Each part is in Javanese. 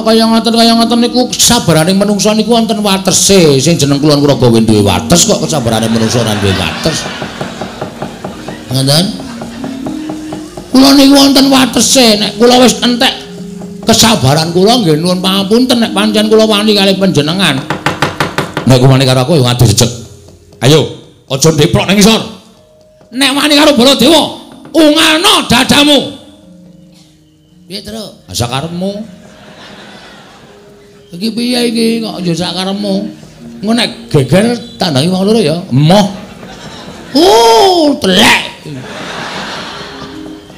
Kaya ngoten niku kesabarane menungsa niku wonten watese. Sing jeneng Kulon Progo duwe wates kok kesabarane menungsa ora duwe wates. Ngoten. Kula niku wonten watese, nek kula wis entek kesabaran kula nggih nuwun pangapunten nek pancen kula wani kalih panjenengan. Nek wani karo aku ya ngadeg jejeg. Ayo, aja ndeprok nang ngisor. Nek wani karo Baladewa, ungalno dadamu. Piye, Truk? Sakarepmu. Iki piye iki kok ya sakarepmu? Engko nek geger tandangi wong loro ya. Emoh. Oh, telek.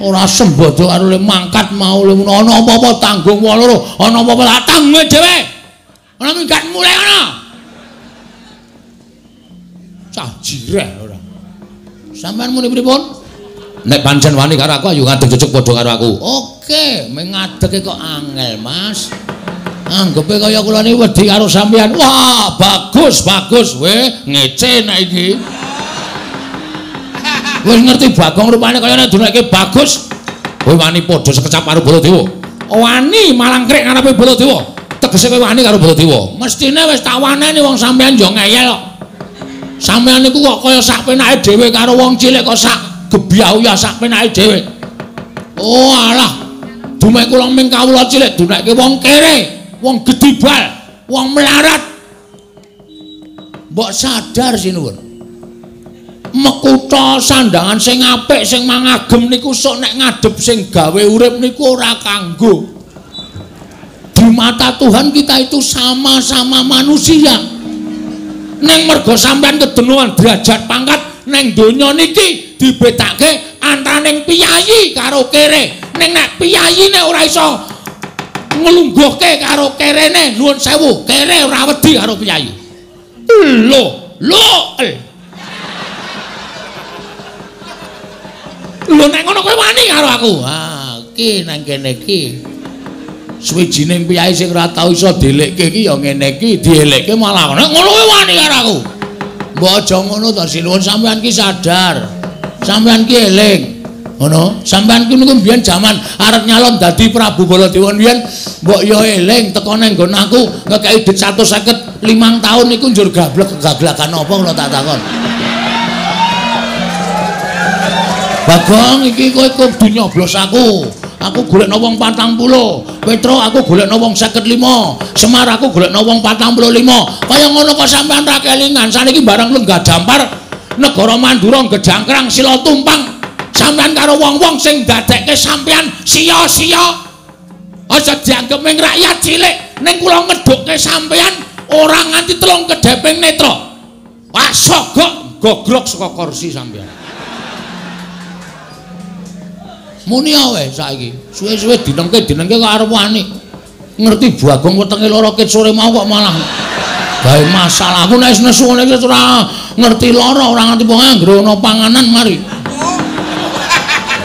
Ora sembodo karo le mangkat mau le ana apa-apa tanggung wong loro, ana apa-apa tak tanggung dhewe. Ana minggat mulih ana. Cah jireh ora. Sampeyan muni pripun? Nek pancen wani karo aku ayo ngadeg jejeg padha karo aku. Oke, mengadege kok angel, Mas. Anggepe kaya kula niki wedi karo sampeyan. Wah, bagus, bagus. Weh, ngece nek iki. Wis ngerti Bagong rupane kaya nek duneke bagus. Kowe wani padha sekecap karo Baladewa. Wani malangkrik ngarepe Baladewa. Tegese kowe wani karo Baladewa. Mestine wis tak waneni wong sampeyan yo ngeyel kok. Sampeyan niku kok kaya sak penake dhewe karo wong cilik kok sak gebyah sak penake dhewe. Oh alah. Dumek kula ming kawula cilik duneke wong kere, wong gedibal, wong melarat. Mbok sadar sinuwun. Mekutha sandangan sing apik sing mangagem niku sok nek ngadhep sing gawe urip niku ora kanggo. Di mata Tuhan kita itu sama-sama manusia. Neng mergo sampean kedenuan derajat pangkat neng donya niki dibedake antaraning piyayi karo kere. Neng nek piyayine ora iso nglungguhke karo kerene, nuwun sewu, kere ora wedi karo piyayi. Lho, lho. Lho nek ngono kowe wani karo aku. Ha, iki nang kene iki. Suwijining piyayi sing ora tau iso dielekke iki ya ngene iki, dielekke malah nek ngono kowe wani karo aku. Mbok aja ngono to, sinuwun sampean ki sadar. Sampean ki eling. Ngono, sampean ki niku mbiyen jaman arep nyalon dadi Prabu Baladewa mbiyen mbok ya eling teko nang nggon aku ngekeki dhuwit 155 taun niku njur gablek gaglakan apa kula tak takon. Bagong iki kowe kudu nyoblos aku. Aku golekno wong 40. Petro aku golekno wong 55. Semar aku golekno wong 45. Kaya ngono kok sampean ra kelingan. Saniki bareng lenggah dampar negara Mandura gejangkrang sila tumpang. Sampean karo wong-wong sing dadekke sampean sia-sia. Aja dianggep ming rakyat cilik. Ning kula ngedhukke sampean ora nganti telung kedheping netra. Wah sogok gogrok saka kursi sampean. Muni wae saiki. Suwe-suwe dinengke-dinengke kok arep wani. Ngerti Bagong wetenge lara ket sore mau kok malah gawe masalah. Aku nek nesu ngene iki ora ngerti lara, ora ngerti wong anggere ana panganan mari.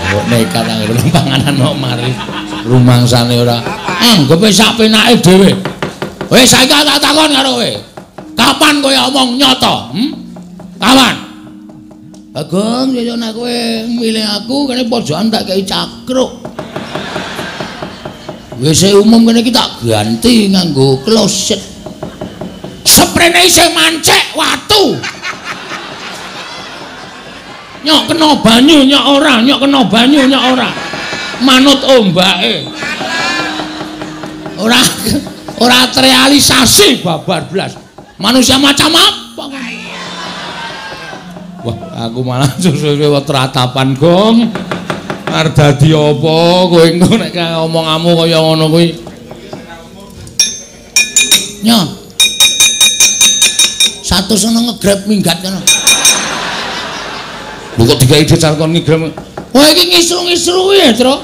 Kok nekat anggere ana panganan kok mari. Rumangsane ora. Anggepe sak penake dhewe. Wis saiki tak takon karo kowe. Kapan kowe omong nyata? Kapan? Bagong, yo nek kowe milih aku kene pojokan tak kei cakruk. WC umum kene iki tak ganti nganggo kloset. Sprene isih mancek watu. Nyok kena banyu nyok ora, nyok kena banyu nyok ora. Manut ombake. Ora ora terrealisasi babar blas. Manusia macam apa? Wah, aku malah suwe-suwe ratapan, Gong. Arep dadi apa kowe engko nek omonganmu kaya ngono kuwi. Nyo. 100 ana ngegrab minggat kono. Lho kok digawe dhuwit kon ngegrab. Wah iki ngisru-ngisru ya, Truk.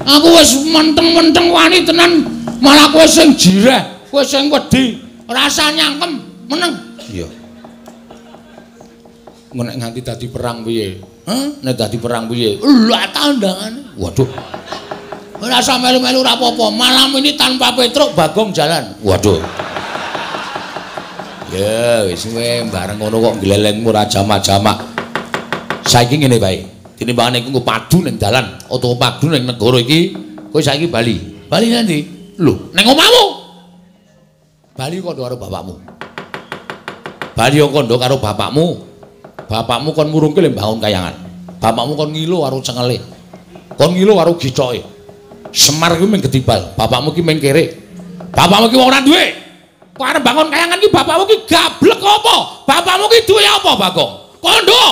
Aku wis menteng-menteng wani tenan, malah kowe sing jireh, kowe sing wedi, rasa nyangkem, meneng. Iya. Nek nganti dadi perang piye? Hah? Nek dadi perang piye? Lha tandangane. Waduh. Ora usah melu-melu ora apa-apa. Malam ini tanpa Petruk Bagong jalan. Waduh. Ya wis kowe bareng ngono kok glelengmu ora jamak-jamak. Saiki ngene bae. Tinimbangane iku nggo padu ning dalan utawa padu ning negara iki, kowe saiki bali. Bali nanti. Lho, ning omahmu. Bali kandha karo bapakmu. Bali kandha karo bapakmu. Bapakmu kon murungke le mbangun kayangan. Bapakmu kon ngilo karo cengele. Kon ngilo karo gicoke. Semar kuwi mung gedibal, bapakmu ki mung kere. Bapakmu ki wong ora duwe. Kok arep bangun kayangan ki bapakmu ki gablek apa? Bapakmu ki duwe apa, Bagong? Kandha,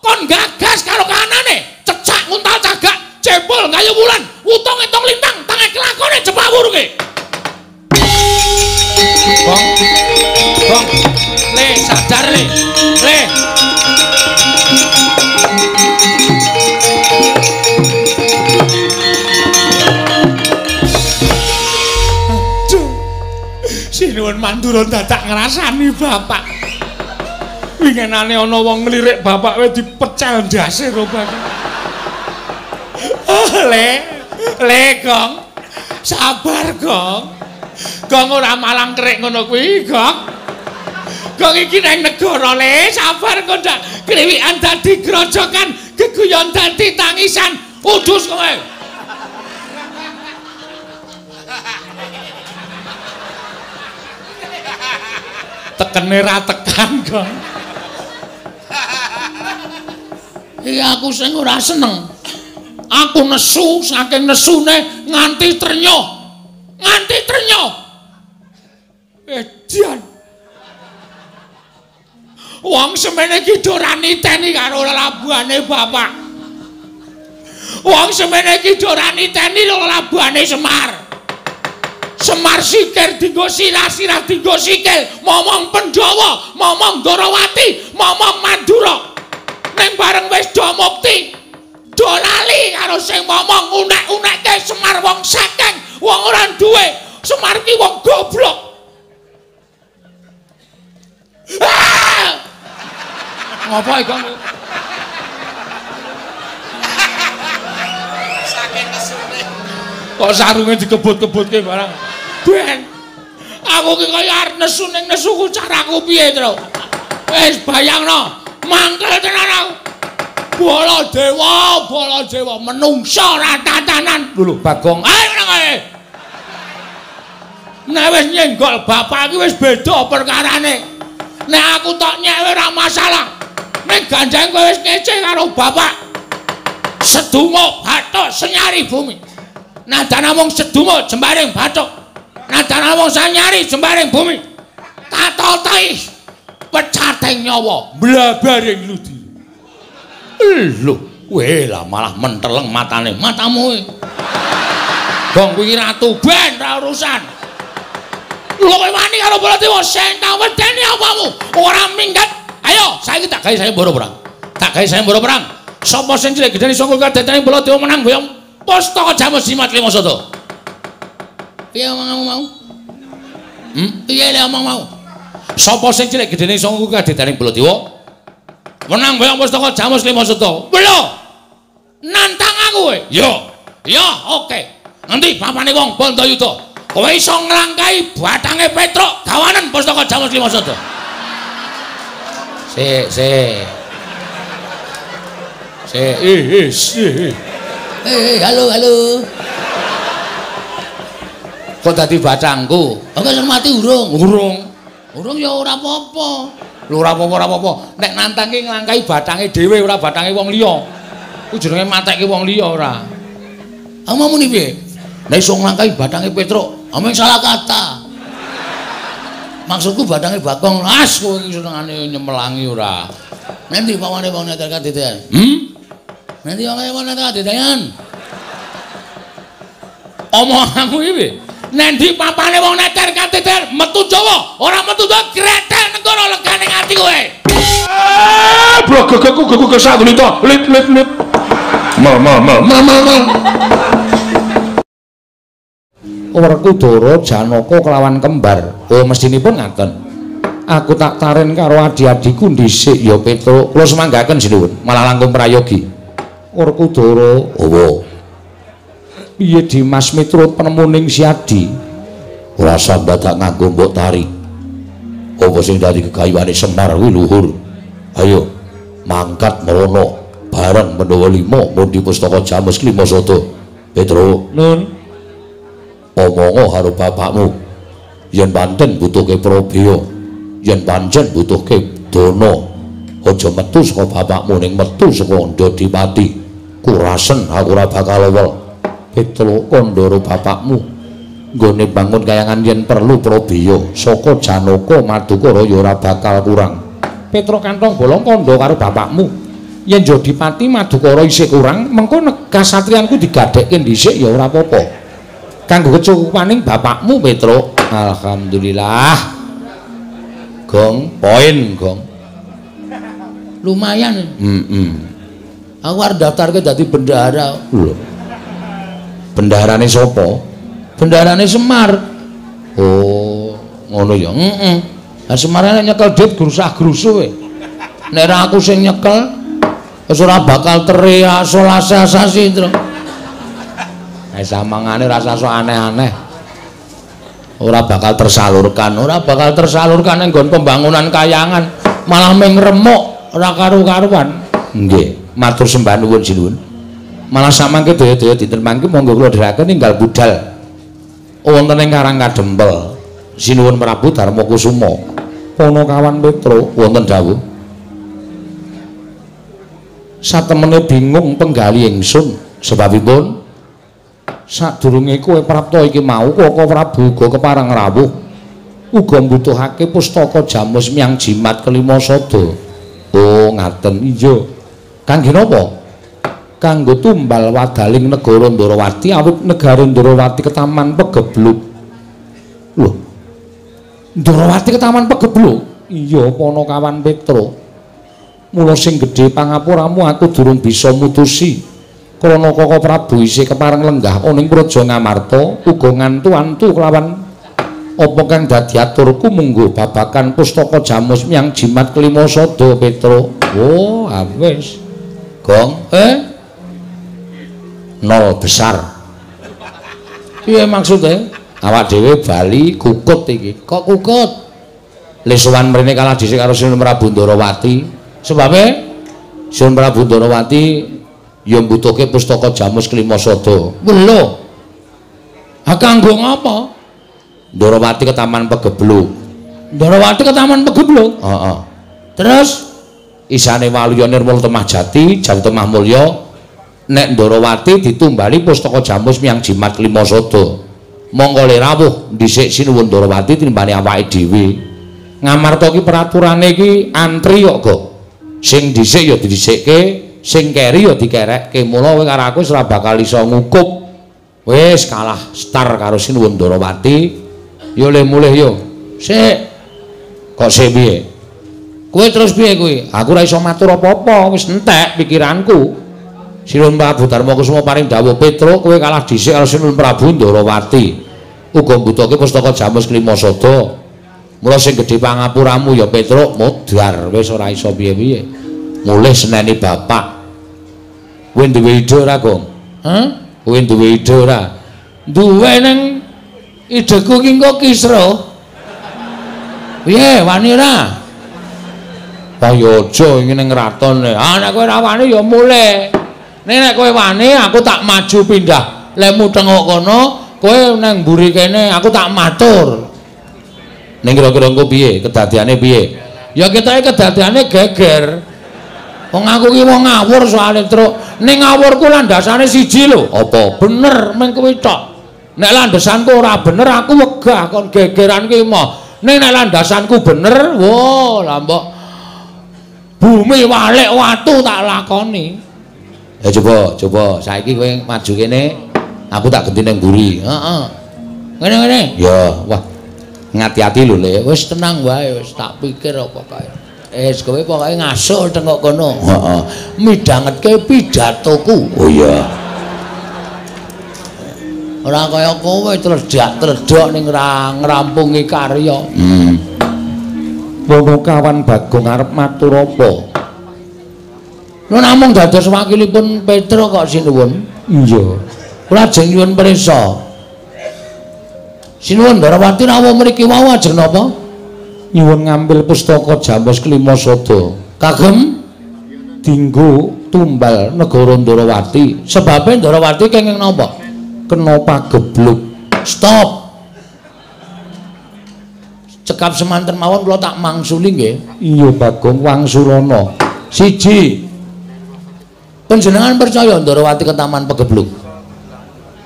kon gagas karo kanane, cecak nguntal cagak, cebol gayu wulan, utung etong lintang, tange kelakone jepak wurunge. Gong. Gong. Le sadar le. Le. Aduh. Sinuwun Mandura dadak ngrasani bapak. Wingenane ana wong nglirik bapak wis dipecel ndase ro bapak. Oh, le. Le Gong. Sabar Gong. Gong ora malang kerik ngono kuwi, Gong. Gong iki nang negara le, sabar kok ndak kriwikan dadi grojokan, geguyon dadi tangisan. Udus kowe. Tekene ra tekan, Gong. Iki aku sing ora seneng. Aku nesu saking nesune nganti trenyoh. Nganti trenyoh. Edan. Wong semene iki do ora niteni karo lelabuhane bapak. Wong semene iki do ora niteni lelabuhane Semar. Semar sikir dinggo sirah, sirah dinggo sikil, momong Pandhawa, momong Ndorowati, momong Mandura. Ning bareng wis do mukti, do lali karo sing momong unek-unekke Semar wong sekeng, wong ora duwe. Semar ki wong goblok. Ah! Ngopo iki, Gong? Saking nesune. Kok sarunge dikebut-kebutke barang. Ben. Aku ki kaya arep nesu ning nesuku caraku piye, Tru? Wis bayangno, mangkel tenan aku. Baladewa, Baladewa menungsa ora tatanan. Lho lho, Bagong. Ayo nang kae. Nek wis nyenggol bapak iki wis beda perkarane. Nek aku tok nyek ora masalah. Nek ganjang kowe wis ngece karo bapak. Sedungo bathuk senyari bumi. Nadan namung sedungo jembaring bathuk. Nadan namung sanyari jembaring bumi. Tatotai pecating nyawa mblabaring ludi. Lho, kowe lah malah menteleng matane. Matamu. Gong kuwi ratu ben ra urusan. Lho kowe wani karo Baladewa sing tak wedeni apamu? Ora minggat. Ayo, saiki tak gawe sayembara perang. Tak gawe sayembara perang. Sapa sing cilik gedene saka kadadane Baladewa menang boyong pustaka Jamus Jimat Lima Sada. Piye omongmu mau? Piye le omong mau? Sapa sing cilik gedene saka kadadane Baladewa menang boyong pustaka Jamus Lima Sada. Lho. Nantang aku kowe. Yo. Yo, oke. Ngendi papane wong Bandayuda? Kowe iso nglangkahi bathange Petruk gawanen pustaka Jamus Lima Sada. Sik, sik. Sik, sik. Halo, halo. Kok dadi bacangku? Oke, sing mati urung. Urung. Urung ya ora apa-apa. Lho ora apa-apa, ora apa-apa. Nek nantang ki nglangkahi bathange dhewe ora bathange wong liya. Ku jenenge matekke wong liya ora. Aku mau muni piye? Nek iso nglangkahi bathange Petruk, ameng salah kata. Maksudku bathange Bagong. As kowe iki senengane nyemelangi ora. Nanti pawane wong neter kadedean. Nanti pawane wong neter kadedean. Omonganmu iki piye? Nendi papane wong neter kadedean metu Jawa, ora metu Jawa gretel negara legane ati kowe. Blogogku gugu kesatulita lit lit lit. Mal mal mal mal mal. Werkudara Janaka kelawan kembar. Oh mestinipun ngaten. Aku tak taren karo adi-adiku dhisik ya Petruk. Kula semanggaken sinuwun, malah langkung prayogi. Werkudara, owo. Piye Dimas miturut penemuning si Adi? Ora sambat nganggo mbok tari. Apa sing dadi gegayuhane Semar kuwi luhur. Ayo mangkat merono bareng Pandhawa 5 mundi pustaka Jamus Lima Sada. Petruk, nun. Omongo karo bapakmu. Yen pancen butuhke prabeya, yen pancen butuhke dana, aja metu saka bapakmu ning metu saka Ndodipati. Kurasen aku ora bakal lewel. Petruk kandha bapakmu nggone bangun kayangan yen perlu prabeya saka Janaka Madukara ya ora bakal kurang. Petruk kantong bolong kandha karo bapakmu. Yen Jodipati Madukara isih kurang, mengko kasatriyanku digadhekke dhisik ya ora apa-apa. Kanggo kecukupaning bapakmu Petruk. Alhamdulillah. Gong, poin gong. Lumayan. Aku arep daftarke dadi bendahara. Lho. Bendaharane sapa? Bendaharane Semar. Oh, ngono ya. Heeh. Lah Semar nek nyekel dhuwit grusah-grusuh kowe. Nek ora aku sing nyekel wis ora bakal terrealisasi, Tru. Nek samangane ora sok aneh-aneh. Ora bakal tersalurkan, ora bakal tersalurkan ning nggon pembangunan kayangan, malah ming remuk ora karu-karuan. Nggih. Matur sembah nuwun sinuwun. Malah samangke daya-daya dinten mangke monggo kula dherekaken ninggal budal wonten ing Karang Kadempel. Sinuwun Prabu Darma Kusuma. Panakawan Petruk wonten dawuh. Satemene bingung penggali ingsun sebabipun sadurunge kowe prapta iki mau Koko Prabu uga kepareng rawuh uga mbutuhake pustaka jamus miyang jimat kelima sada. Oh ngaten iya. Kangge napa? Kanggo tumbal wadaling negara Ndarawati awit negara Ndarawati ketaman pegebluk. Lho. Ndarawati ketaman pegebluk? Iya, Panakawan Petruk. Mula sing gedhe pangapuramu aku durung bisa mutusi. Krana Koko Prabu isih kepareng lenggah ana ing Praja Ngamarta uga ngantu-antu kelawan apa kang dadi aturku munggo babakan pustaka jamus miyang jimat kelima sada Petruk. Oh, wis. Gong, nol besar. Piye maksudnya? Awak dhewe bali kukut iki. Kok kukut? Le sowan mrene kalah dhisik karo Sinuwun Prabu Ndarawati. Sebabe Sinuwun Prabu Ndarawati ya mbutuhke pustaka jamus kelima sada. Lho. Ha kanggo ngapa? Ndarawati ketaman pegebluk. Ndarawati ketaman pegebluk? Heeh. Terus isane Waluya Nirmala Temah Jati, Jati Temah Mulya, nek Ndarawati ditumbali pustaka jamus miyang jimat kelima sada. Mongko le rawuh dhisik Sinuwun Ndarawati tinimbane awake dhewe. Ngamarta ki peraturane iki antri kok, Gok. Sing dhisik ya didhisikke, sing keri ya dikerekke. Mula kowe karo aku wis ora bakal iso ngukup. Wis kalah star karo Sinuwun Ndarawati. Yo le mulih yo. Sik. Kok sik piye? Kowe terus piye kowe? Aku ora iso matur apa-apa, wis entek pikiranku. Sinuwun Prabu Darma Kusuma paring dawuh, Petruk, kowe kalah dhisik karo Sinuwun Prabu Ndarawati. Uga mbutuhke pustaka jamus kelima sada. Mula sing gedhe pangapuramu ya Petruk, modar wis ora iso piye-piye. Mulih seneni bapak. Kowe duwe ide ora, Gong? Hah? Kowe duwe ide ora? Duwe nang ideku ki engko kisruh. Piye, wani ora? Wah ya aja iki ning kraton. Ah nek kowe ora wani ya mulih. Nek nek kowe wani aku tak maju pindah. Lemu tengok kono, kowe nang mburi kene aku tak matur. Ning kira-kira engko piye? Kedadiane piye? Ya ketoke kedadiane geger. Wong aku ki wong ngawur soalé, Truk. Ning ngawurku landasane siji lho. Apa? Bener meng kowe tok. Nek landasanku ora bener aku wegah kon gegeran ki moh. Ning nek landasanku bener, wo lah mbok bumi walik watu tak lakoni. Ya coba, coba saiki kowe maju kene, aku tak genti ning mburi. Heeh. Ngene-ngene. Ya, wah. Ngati-ati lho Le. Wis tenang wae, wis tak pikir apa kae. Wis kowe pokoke ngasuh tengok kono. Heeh. Midhangetke pidatoku. Oh iya. Ora kaya kowe tledhak-tledhok ning ngrampungi karya. Panakawan Bagong arep matur apa? Lho namung dados wakilipun Petruk kok sinuwun. Iya. Kula ajeng nyuwun prisa. Sinuwun Ndarawati rawuh mriki wau ajeng napa? Nyuwun ngambil pustaka jamus kelima sada. Kagem dinggo tumbal negara Ndarawati. Sebabe Ndarawati kenging napa? Kena pagebluk. Stop. Cekap semanten mawon kula tak mangsuli nggih. Iya Bagong wangsulana. Siji. Panjenengan percaya Ndorowati ketaman pegebluk?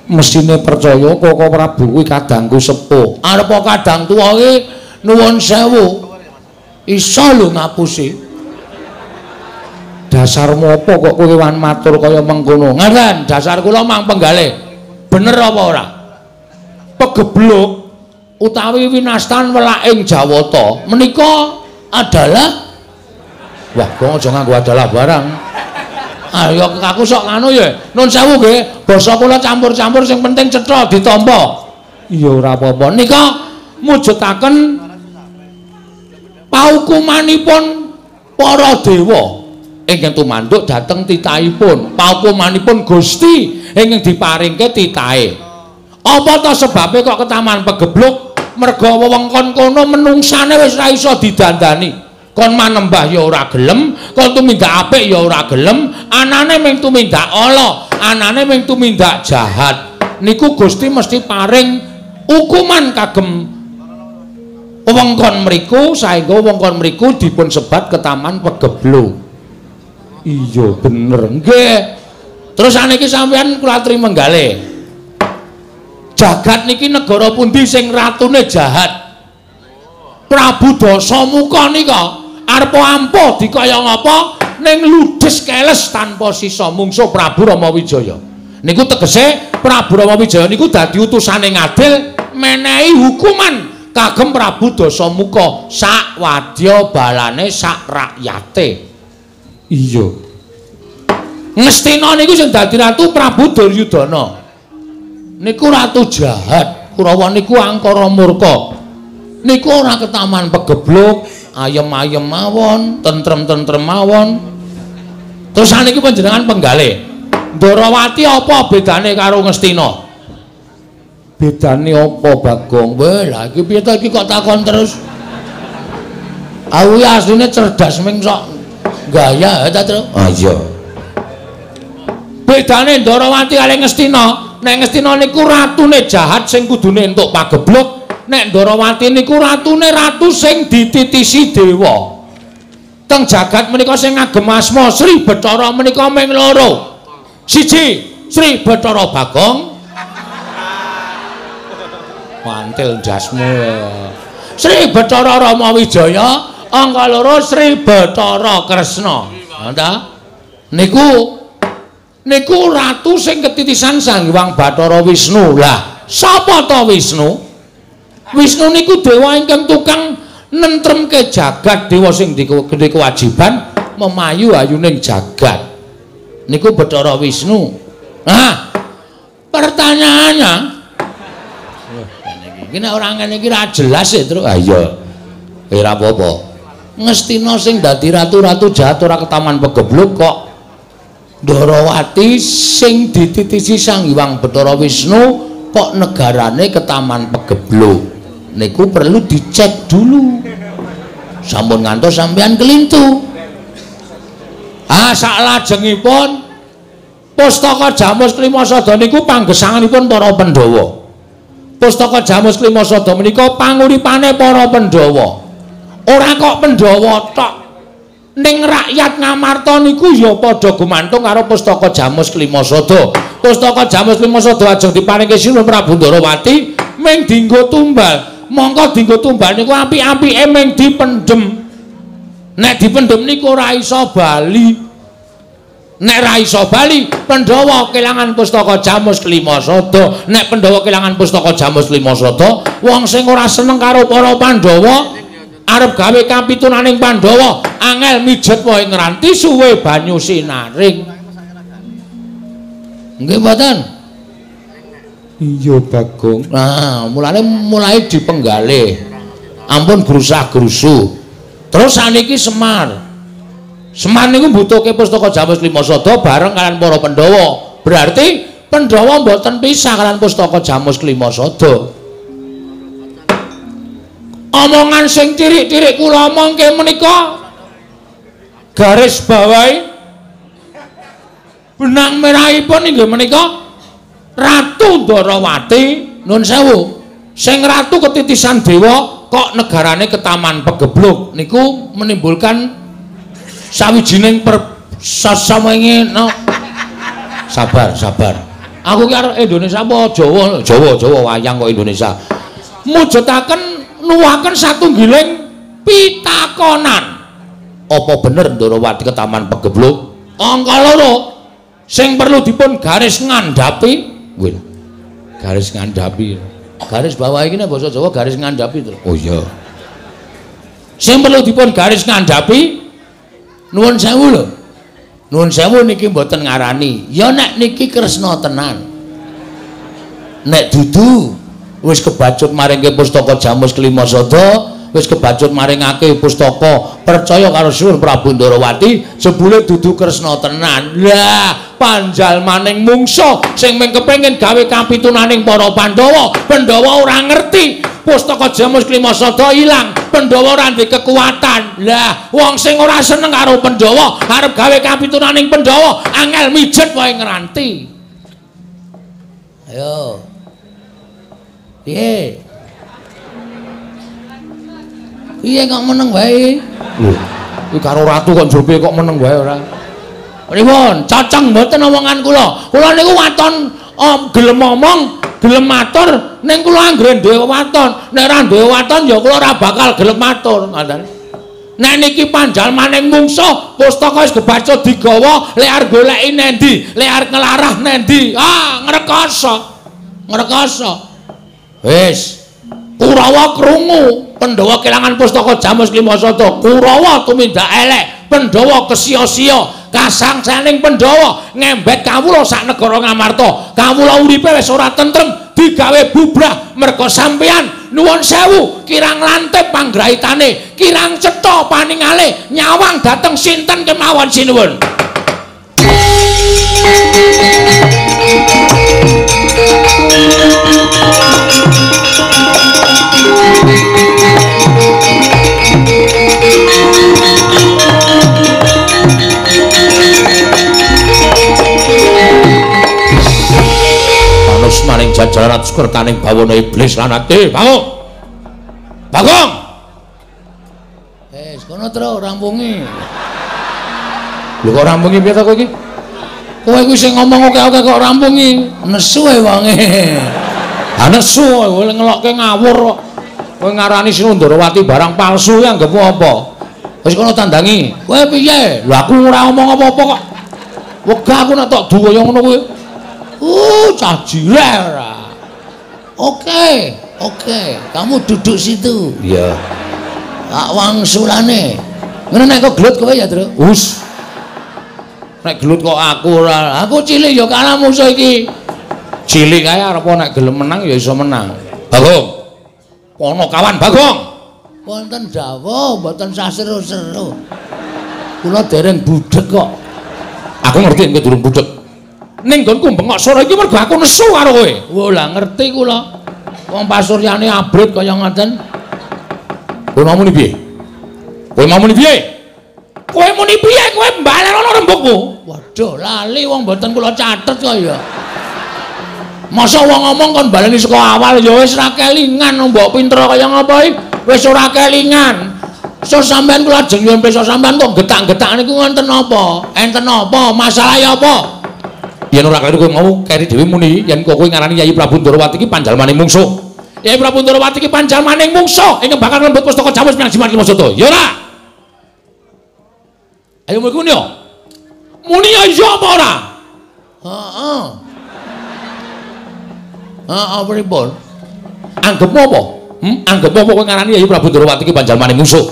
Mesine percaya Koko Prabu kuwi kadangku sepuh. Arep kadang tuwa iki nuwun sewu. Iso lho ngapusi. Dasarmu apa kok kowe wan matur kaya mengkono? Ngaten, dasar kula mang penggalih. Bener apa ora? Pegebluk utawi winastan welaking Jawata menika adalah wah, kok aja nganggo adalah barang. Ayo aku sok nganu ya. Nun sewu nggih, basa kula campur-campur sing penting cetha ditampa. Iya ora apa-apa. Nika mujudaken paukumanipun para dewa ingkang tumanduk dhateng titahipun, paukumanipun Gusti ingkang diparingke titahe. Apa ta sebabe kok ketaman pegebluk? Merga wewengkon kono menungsane wis ra iso didandani. Kon manembah ya ora gelem, kon tumindak apik ya ora gelem, anane mung tumindak ala, anane mung tumindak jahat. Niku Gusti mesti paring hukuman kagem wewengkon mriku saengga wewengkon mriku dipun sebat ketaman pegebluk. Iya bener nggih. Terus saniki sampeyan kula aturi menggalih. Jagat niki negara pundi sing ratune jahat? Prabu Dasamuka nika arep ampuh dikaya ngapa ning ludes keles tanpa sisa mungsuh Prabu Rama Wijaya. Niku tegese Prabu Rama Wijaya niku dadi utusane ngadil menehi hukuman kagem Prabu Dasamuka sak wadya balane sak rakyate. Iya. Ngastina niku sing dadi ratu Prabu Duryudana. Niku ratu jahat, Kurawa niku angkara murka. Niku ora ketaman pegebluk, ayem-ayem mawon, tentrem-tentrem mawon. Terus saniki panjenengan penggalih. Ndorowati apa bedane karo Ngastina? Bedane apa, Bagong? Weh, lha iki piye to iki kok takon terus? Aku asline cerdas ming sok gaya ta, Tru? Ah iya. Bedane Ndorowati kali Ngastina, nek Ngastina niku ratune jahat sing kudune entuk pagebluk, nek Ndorowati niku ratune ratu sing dititisi dewa. Teng jagat menika sing ngagem asma Sri Bathara menika ming loro. Siji, Sri Bathara Bagong. Mantil ndasmu. Sri Bathara Rama Wijaya, angka loro Sri Bathara Kresna. Ha ta? Niku ratu sing ketitisan Sang Hyang Bathara Wisnu. Lah, sapa ta Wisnu? Wisnu niku dewa ingkang tukang nentremke jagat, dewa sing duwe kewajiban memayu ayuning jagat. Niku Bathara Wisnu. Nah, pertanyaannya, iki nek ora ngene iki ra jelas ya, Tru. Ha iya. Ora apa-apa. Ngastina sing dadi ratu-ratu jahat ora ketaman pegebluk kok Ndorowati sing dititisi Sang Hyang Bathara Wisnu kok negarane ketaman pegebluk. Niku perlu dicek dulu. Sampun ngantos sampean kelintu. Ah, saklajengipun Pustaka Jamus Klimasada niku panggesanganipun para Pandhawa. Pustaka Jamus Klimasada menika panguripane para Pandhawa. Ora kok Pandhawa tok, ning rakyat Ngamarta niku ya padha gumantung karo Pustaka Jamus Klimasada. Pustaka Jamus Klimasada ajeng diparingke Sinuwun Prabu Ndorowati ming dienggo tumbal. Mongko dienggo tumbal niku apik-apike ming dipendhem. Nek dipendhem niku ora iso bali. Nek ra iso bali, Pandhawa kelangan Pustaka Jamus Klimasada. Nek Pandhawa kelangan Pustaka Jamus Klimasada, wong sing ora seneng karo para Pandhawa arep gawe kapitunaning Pandhawa, angel mijet wae ngranti suwe banyu sinaring. Nggih mboten? Iya, Bagong. Nah, mulane mulai dipenggalih. Ampun grusah-grusuh. Terus saniki Semar. Semar niku mbutuhke Pustaka Jamus Klimasada bareng kalian para Pandhawa. Berarti Pandhawa mboten pisah kalian Pustaka Jamus Klimasada. Omongan sing cirik-cirik kula omongke menika garis bawahi benang merahipun inggih menika Ratu Ndorowati Nun sewu. Sing ratu ketitisan dewa kok negarane ketaman pegebluk niku menimbulkan sawijining persasamenge no. Sabar, sabar. Aku ki arep Indonesia apa Jawa? Jawa, Jawa wayang kok Indonesia. Mujudaken nuwaken satunggiling pitakonan. Apa bener Ndorowati ketaman pegebluk? Angka loro sing perlu dipun garis ngandhapi, kuwi garis ngandhapi. Garis bawah iki nek basa Jawa garis ngandhapi to. Oh iya. Sing perlu dipun garis ngandhapi nuwun sewu lho. Nuwun sewu niki mboten ngarani. Ya nek niki Kresna tenan. Nek dudu wis kebacut maringke pustaka Jamus Kelima Sada, wis kebacut maringake pustaka percaya karo Sunan Prabu Ndorowati, jebule dudu Kresna tenan. Lah, panjalmaning mungsa sing mung kepengin gawe kapitunaning para Pandhawa, Pandhawa ora ngerti pustaka Jamus Kelima Sada ilang, Pandhawa ora duwe kekuatan. Lah, wong sing ora seneng karo Pandhawa arep gawe kapitunaning Pandhawa, angel mijet wae ngranti. Ayo. Piye? Piye kok meneng wae? Lho, iki karo ratu kok njur piye kok meneng wae ora? Pripun? Cocok mboten omongan kula. Kula niku waton gelem omong, gelem matur, ning kula anggere duwe waton. Nek ora duwe waton ya kula ora bakal gelem matur, ngoten. Nek niki panjalmaning mungsuh, pustaka wis kebaca digawa, lek arep goleki nendi, lek arep nglarah nendi. Ah, ngrekoso. Ngrekoso. Wis. Kurawa krungu, Pandhawa kelangan pustaka Jamus Kelima Sada. Kurawa tumindak elek, Pandhawa kesia-sia, kasangsaning Pandhawa ngembet kawula sak negara Ngamarta. Kawula uripe wis ora tentrem, digawe bubrah merga sampeyan. Nuwun sewu, kirang lantip panggraitane, kirang cetha paningale, nyawang dhateng sinten kemawon sinuwun. Panus maring jajaran atus kertaning bawana iblis lan ati. Bangun. Bagong. Wis kono tro rampungi. Lho kok rampungi piye to kowe iki? Kowe kuwi sing ngomong oke-oke kok rampungi. Nesu ae wonge. Ha nesu kowe ngelokke ngawur kok. Kowe ngarani Sinundorowati barang palsu ya anggepmu apa? Wis kono tandangi. Kowe piye? Lho aku ora ngomong apa-apa kok. Wegah aku nek tok du kaya ngono kuwi. Cah jireh ora. Oke, oke, kamu duduk situ. Iya. Tak wangsulane. Ngono nek kok gelut kowe ya, Tru? Us. Nek gelut kok aku ora. Aku cilik ya kalah musuh iki. Cilik kae arep nek gelem menang ya iso menang. Bagong. Kono kawan Bagong. Wonten dawuh mboten sah seru-seru. Kula dereng budhek kok. Aku ngerti nek durung budhek. Ning nggonku bengok sore iki mergo aku nesu karo kowe. Wo lah ngerti kula. Wong pasuryane abrit kaya ngoten. Kowe mau muni piye? Kowe mau muni piye? Kowe muni piye? Kowe mbalenono rembugmu. Waduh, lali wong mboten kula catet kok ya. Masa wong ngomong kon baleni saka awal ya wis ra kelingan mbok pinter kaya ngapa iki? Wis ora kelingan. So sampean kula ajeng nyuwun pirsa sampean kok getak-getak niku wonten napa? Enten napa? Masalahe apa? Yen ora kleru kowe mau keri dhewe muni yen kowe ngarani Yayi Prabu Ndorowati iki panjalmaning mungsuh. Yayi Prabu Ndorowati iki panjalmaning mungsuh ingkang bakal nglembut pustaka Jamus Miang Jimat Lima Sada. Ya ora? Ayo muni yo. Muni ya iya apa ora? Heeh. Heeh pripun? Anggepmu apa? Anggepmu apa kowe ngarani Yayi Prabu Ndorowati iki panjalmaning mungsuh?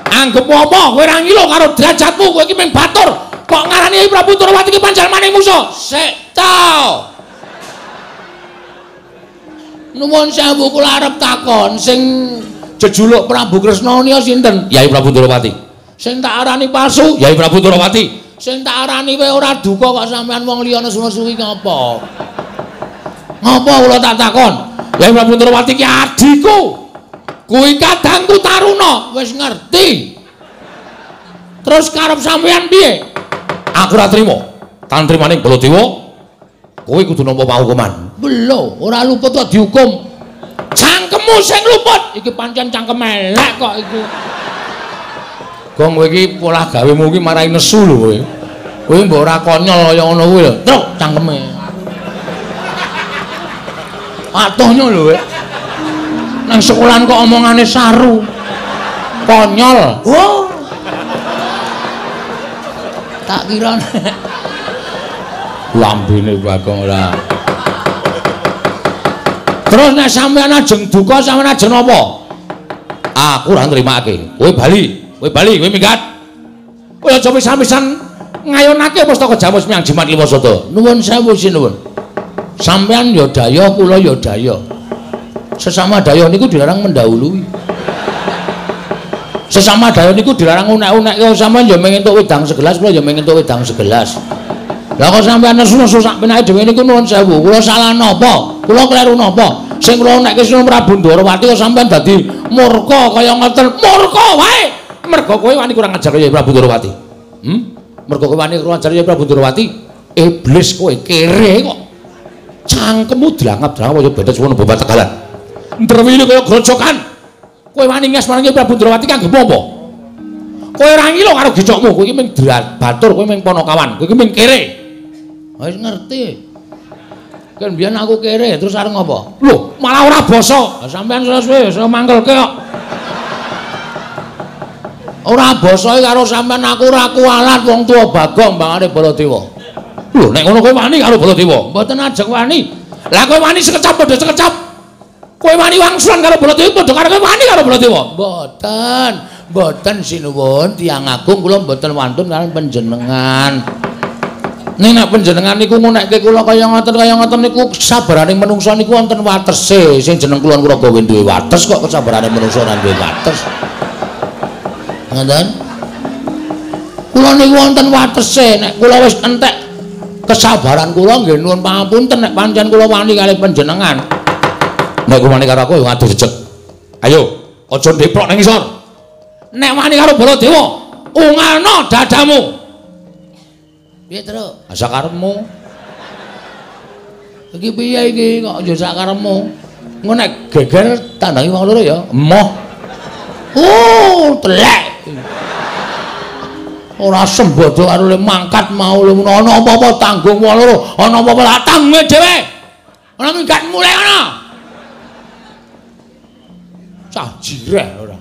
Anggepmu apa? Kowe ora ngilo karo derajatmu, kowe iki mung batur. Kok ngarani Yayi Prabu Ndorowati iki panjalmaning mungsuh? Sik ta. Nuwun sewu kula arep takon sing jejuluk Prabu Kresna nika sinten? Yayi Prabu Ndorowati. Sing tak arani palsu Yayi Prabu Ndorowati. Sing tak arani kowe ora duka kok sampean wong liya nesu-nesu iki ngapa? Ngapa kula tak takon? Yayi Prabu Ndorowati ki adhiku. Kuwi kadangku Taruna, wis ngerti. Terus karep sampean piye? Aku ora trima. Tan trimaning Baladewa, kowe kudu nampa paukuman. Lho, ora luput kok dihukum. Cangkemmu sing luput. Iki pancen cangkem elek kok iku. Gong kowe iki polah gawemu iki marai nesu lho kowe. Kowe mbok ora konyol kaya ngono kuwi lho. Truk cangkeme. Patuhnya lho kowe. Nang sekolahan kok omongane saru. Konyol. Oh. Tak kira lambene Bagong ora. Terus nek sampeyan ajeng duka sampeyan ajeng napa? Aku ora nrimake. Kowe bali, kowe bali, kowe minggat. Kowe aja pisan-pisan ngayonake pustaka Jamus Miang Jimat Lima Sada. Nuwun sewu sinuwun. Sampeyan ya daya, kula ya daya. Sesama daya niku dilarang mendahului. Sesama daya niku dilarang unek-unekke. Sampeyan ya mung entuk wedang segelas, kula ya mung entuk wedang segelas. Lah kok sampeyan nesu-nesu sak penake dhewe niku nuwun sewu. Kula salah napa? Kula kleru napa? Sing kula unekke Sunan Prabu Ndorowati kok sampeyan dadi murka kaya ngoten. Murka wae. Mergo kowe wani kurang ajar kaya Prabu Ndorowati. Mergo kowe wani kurang ajar kaya Prabu Ndorowati, iblis kowe kere kok. Cangkemmu drangap-drangap kaya bedet suwono babat tegalan. Ndrewile kaya grojokan. Kowe wani nges marang Prabu Ndorowati kanggo apa? Kowe ora ngilo karo gicokmu, kowe iki mung batur, kowe mung ponokawan, kowe iki mung kere. Wis ngerti. Kan biyen aku kere, terus arep ngopo? Lho, malah ora basa. Sampeyan suwe-suwe iso mangkelke kok. Ora basa karo sampeyan aku ora kualat wong tuwa Bagong mbangane Baladewa. Lho, nek ngono kowe wani karo Baladewa? Mboten ajeng wani. Lah kowe wani sekecap padha sekecap. Kowe wani wangsulan karo Baladewa padha karo kowe wani karo Baladewa? Mboten. Mboten sinuwun tiyang agung kula mboten wantun kaliyan panjenengan. Ning nek panjenengan niku ngunekke kula kaya ngoten niku kesabarane menungsa niku wonten watese. Sing jeneng kula Kuraga duwe wates kok kesabarane menungsa ora duwe wates. Ngoten? Kula niku wonten watese. Nek kula wis entek kesabaran kula nggih nuwun pangapunten nek pancen kula wani kalih panjenengan. Nek kula wani karo aku ya ngadeg jejeg. Ayo, aja ndeprok nang isor. Nek wani karo Baladewa, ungalno dadamu. Piye, Truk? Sakarepmu. Iki piye iki kok ya sakarepmu? Engko nek geger tandangi wong loro ya. Emoh. Oh, telek. Ora sembodo karo le mangkat mau le ana apa-apa tanggung wong loro, ana apa-apa lah tanggung dhewe. Ana minggat mulai ana. Cah jireh ora.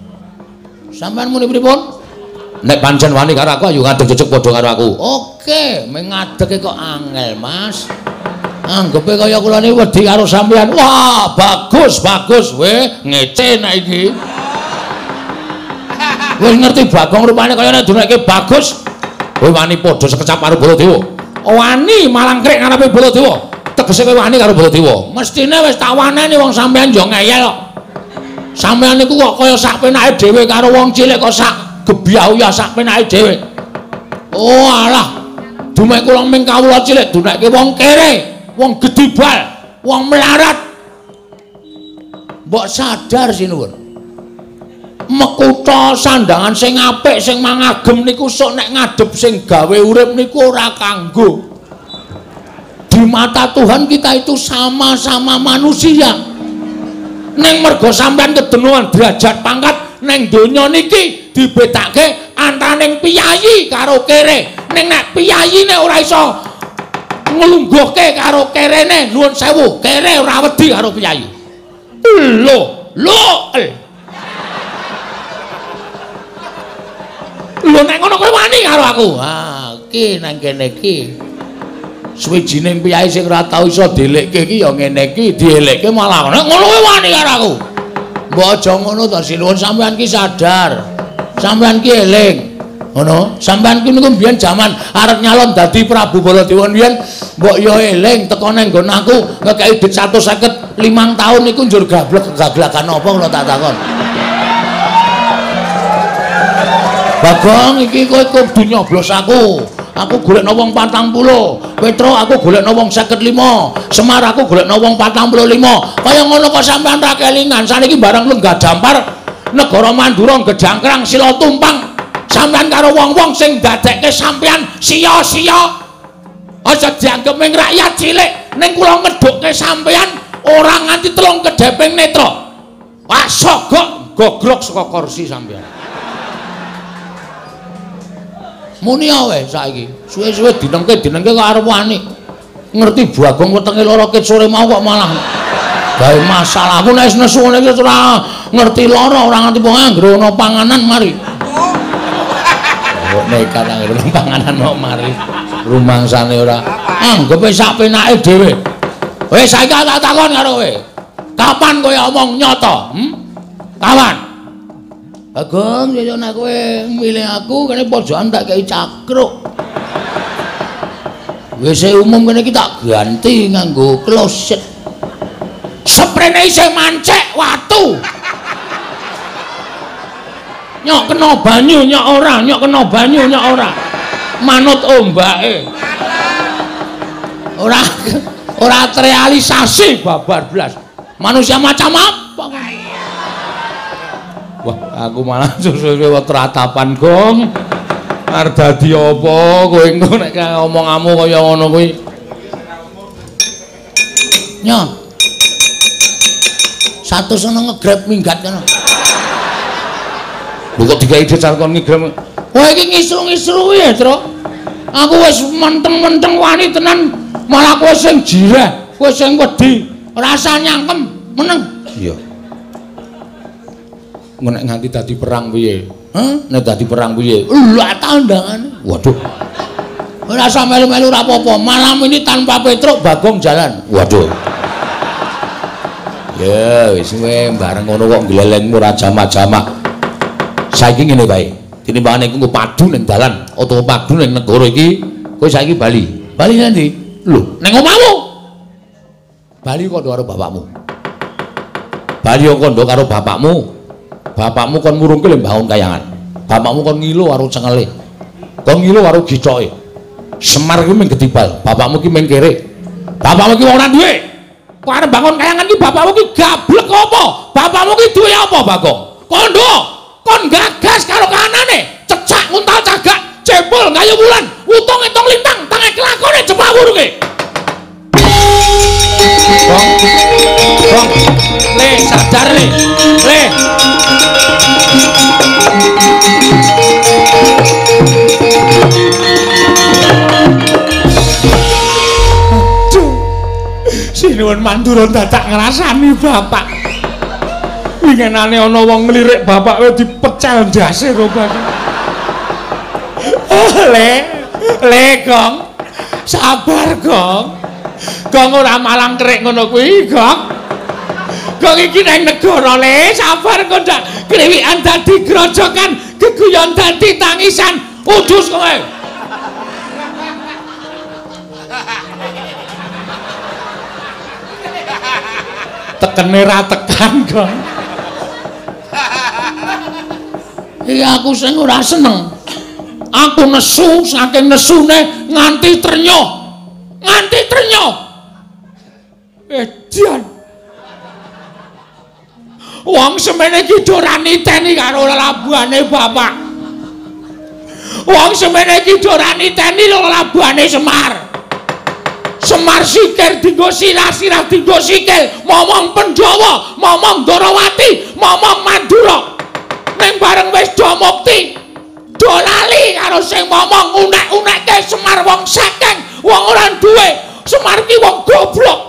Sampeyan muni pripun? Nek pancen wani karo aku ayo ngadeg jejeg padha karo aku. Oke, meng ngadege kok angel, Mas. Anggepe kaya kula niki wedi karo sampeyan. Wah, bagus, bagus we, ngece nek iki. Wis ngerti Bagong rupane kaya nek duneke bagus. Kowe wani padha sekecap karo Baladewa. Wani malangkrik ngarepe Baladewa. Tegese kowe wani karo Baladewa. Mestine wis tak waneni wong sampeyan yo ngeyel kok. Sampeyan niku kok kaya sak penake dhewe karo wong cilik kok sak gebyah sak penake dhewe. Oh alah, dumek kula ming kawula cilik dunekke wong kere, wong gedibal, wong melarat. Mbok sadar sinuwun. Mekutha sandangan sing apik sing mangagem niku sok nek ngadhep sing gawe urip niku ora kanggo. Di mata Tuhan kita itu sama-sama manusia. Ning mergo sampean kedenuan derajat pangkat neng donya niki dibedake antaraning piyayi karo kere. Ning nek piyayine ora iso nglungguhke karo kerene, nuwun sewu, kere ora wedi karo piyayi. Lho, lho. Lho nek ngono kowe wani karo aku. Ha, iki nang kene iki. Suwijining piyayi sing ora tau iso dielekke iki ya ngene iki, dielekke malah nek ngono kowe wani karo aku. Mbok aja ngono to sinuwun, sampean ki sadar. Sampean ki eling. Ngono, sampean ki niku mbiyen jaman arep nyalon dadi Prabu Baladewa mbiyen mbok ya eling teko nang nggon aku ngekeki dhuwit 155 taun niku njur gablek gaglakan apa kula tak takon. Bagong iki kowe kudu nyoblos aku. Aku golekno wong 40, Petro aku golekno wong 55, Semar aku golekno wong 45. Kaya ngono kok sampean ra kelingan. Saniki barang lenggah dampar negara Mandura gedangkrang sila tumpang. Sampean karo wong-wong sing ndadekke sampean sia-sia. Aja dianggep ming rakyat cilik, ning kula ngedhukke sampean ora nganti telung kedheping netra. Wah, sogok gogrok saka kursi sampean. Muni wae saiki. Suwe-suwe dinengke-dinengke kok arep wani. Ngerti Bagong wetenge lara ket sore mau kok malah gawe masalah. Aku nek nesu ngene iki ora ngerti lara, ora ngerti wong anggere ana panganan mari. Kok nekat anggere ana panganan kok mari. Rumangsane ora. Anggepe sak penake dhewe. Wis saiki tak takon karo kowe. Kapan kowe omong nyata? Kapan? Bagong, yo nek kowe milih aku kene pojokan tak kei cakruk. WC umum kene iki tak ganti nganggo kloset. Seprene isih mancek watu. Nyok kena banyu nyok ora, nyok kena banyu nyok ora. Manut ombake. Ora ora terrealisasi babar blas. Manusia macam apa? Wah, aku malah suwe-suwe ratapan, Gong. Arep dadi apa kowe engko nek omonganmu kaya ngono kuwi. Nyo. 100 ana ngegrab minggat kono. Lho kok digawe ide kon ngegrab. Wah iki ngisru-ngisru ya, Tru. Aku wis menteng-menteng wani tenan, malah kowe sing jireh, kowe sing wedi, rasa nyangkem, meneng. Iya. Nek nganti dadi perang piye? Hah? Nek dadi perang piye? Lah tandangane. Waduh. Ora usah melu-melu ora apa-apa. Malam ini tanpa Petruk Bagong jalan. Waduh. Ya wis kowe bareng ngono kok glelengmu ora jamak-jamak. Saiki ngene wae. Tinimbangane iku padu ning dalan utawa padu ning negara iki, kowe saiki bali. Bali nanti? Lho, ning omahmu. Bali kandha karo bapakmu. Bali kandha karo bapakmu. Bapakmu kon murungke le mbangun kayangan. Bapakmu kon ngilo karo cengele. Kon ngilo karo gicoke. Semar ki mung getibal, bapakmu ki mung kere. Bapakmu ki wong ora duwe. Kok arep bangun kayangan ki bapakmu ki gablek apa? Bapakmu ki duwe apa, Bagong? Kondo, kon gagas karo kanane, cecak nguntal cagak, jebol gayu wulan, wutung entung lintang, tange kelakone jepak wurunge. Gong. Gong. Le sadar le. Le. Aduh. Sinuwun Mandura dadak ngrasani bapak. Wingenane ana wong nglirik bapak kowe dipecel ndase karo bapak. Le, le Gong. Sabar Gong. Gong ora malang kerik ngono kuwi, Gong. Gong iki nang negara le, sabar kok ndak kriwikan dadi grojokan, geguyon dadi tangisan. Udus kowe. Tekene ra tekan, Gong. Iki aku sing ora seneng. Aku nesu saking nesune nganti trenyoh. Nganti trenyoh. Edan. Wong semene iki ora niteni karo lelabuhane bapak. Wong semene iki ora niteni lelabuhane Semar. Semar sikir dinggo sirah, sirah dinggo sikil, momong Pandhawa, momong Ndorowati, momong Mandura. Ning bareng wis do mukti, do lali karo sing momong unek-unekke Semar wong sekeng, wong ora duwe. Semar ki wong goblok.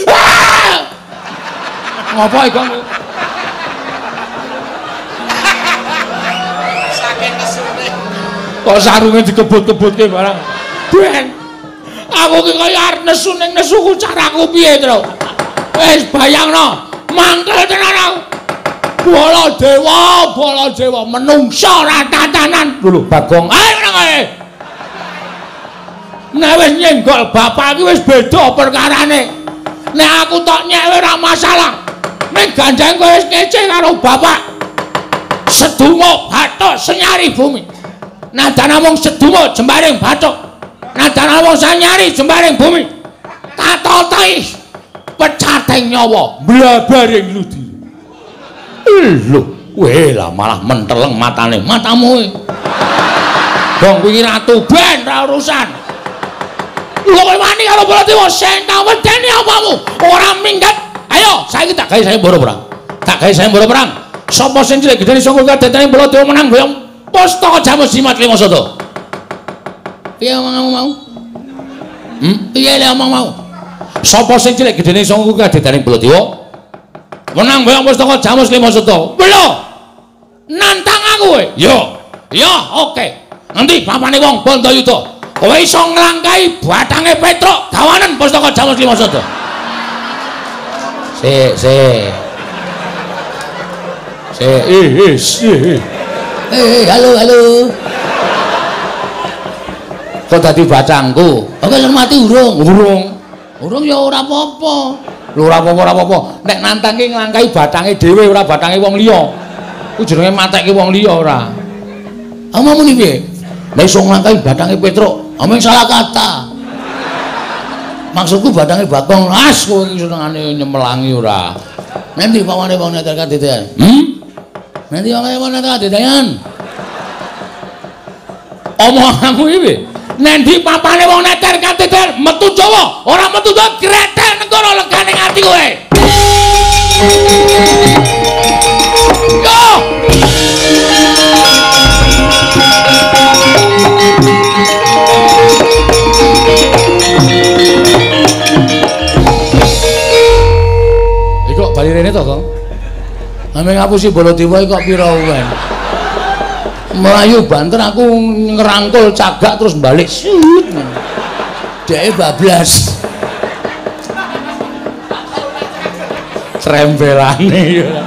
Ah! Ngopo iku? Saking nesune. Kok sarunge dikebut-kebutke barang. Ben. Aku ki kaya arep nesu ning nesuku caraku piye, Tru? Wis bayangno, mangkel tenan aku. Baladewa, Baladewa menungsa ora tatanan. Lho Bagong. Ayo nang kae. Nek wis nyenggol bapak iki wis beda perkarane. Nek aku tok nyek ora masalah. Ning gandeng kowe wis ngece karo bapak. Sedumuk bathuk senyari bumi. Nadan namung sedumuk jembaring bathuk. Nadan namung sanyari jembaring bumi. Tatotai pecating nyawa blabaring ludi. Lho, weh lah malah menteleng matane. Matamu. Gong kuwi ratu ben ra urusan. Lho kowe wani karo Baladewa sing tak wedeni apamu? Ora minggat. Ayo, saiki tak gawe sayembara perang. Tak gawe sayembara perang. Sapa sing cilik gedene saka kadetane Baladewa menang boyong pustaka Jamus Jimat Lima Sada. Piye omongmu mau? Piye le omong mau? Sapa sing cilik gedene saka kadetane Baladewa menang boyong pustaka Jamus Lima Sada. Lho! Nantang aku kowe. Yo. Yo, oke. Nanti papane wong Bandayuda. Kowe iso nglangkahi bathange Petruk gawanen pustaka Jamus Lima Sada. Sik, sik. Sik, ih. Halo, halo. Kok dadi bacangku? Oke, sing mati urung. Urung. Urung ya ora apa-apa. Lho ora apa-apa, ora apa-apa. Nek nantang ki nglangkahi bathange dhewe ora bathange wong liya. Ku jenenge matekke wong liya ora. Omongmu ni piye? Lah iso nglangkahi bathange Petruk, omong salah kata. Maksudku bathange Bagong. As kowe iki senengane nyemelangi ora. Nanti pawane wong neter kadedean. Nanti pawane wong neter kadedean. Omonganmu iki piye? Nanti papane wong neter kadedean metu Jawa, ora metu Jawa gretek negara legane ati kowe. Yo! Iku kok bali rene to, Kong? Ame ngapusi Baladewa iki kok pira wae. Melayu banter aku ngerangkul cagak terus balik. Sut. Dheke bablas. Trembelane ya.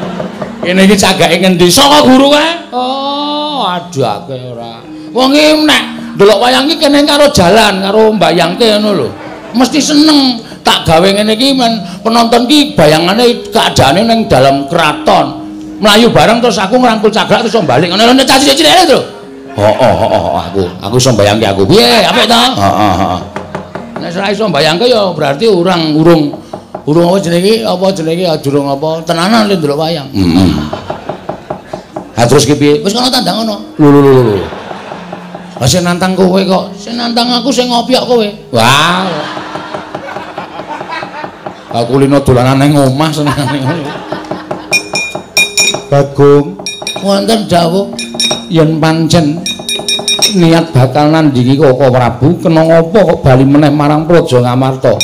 Kene iki cagake ngendi? Saka guru kae. Oh, aduh akeh ora. Wong iki nek ndelok wayang iki kene karo jalan karo mbayangke ngono lho. Mesti seneng. Tak gawe ngene iki men penonton ki bayangane keadaane ning dalam keraton. Melayu bareng terus aku ngrangkul cagak terus balik ngono lho cah cilik-cilik lho. Heeh heeh aku iso mbayangke aku. Piye apik to? Heeh heeh. Nek ora iso mbayangke ya berarti urang urung urung apa jenenge iki durung apa tenanan lho ndelok wayang. Heeh. Ha terus ki piye? Wis kono tandang ngono. Lho lho lho lho. Lah sing nantang kowe kok, sing nantang aku sing ngopiok kowe. Wah. Aku lino dolanan ning omah senengane ngono. Bagong, wonten dawuh yen pancen niat bakal nandingi Koko Prabu, kena ngapa kok bali meneh marang Praja Ngamarta.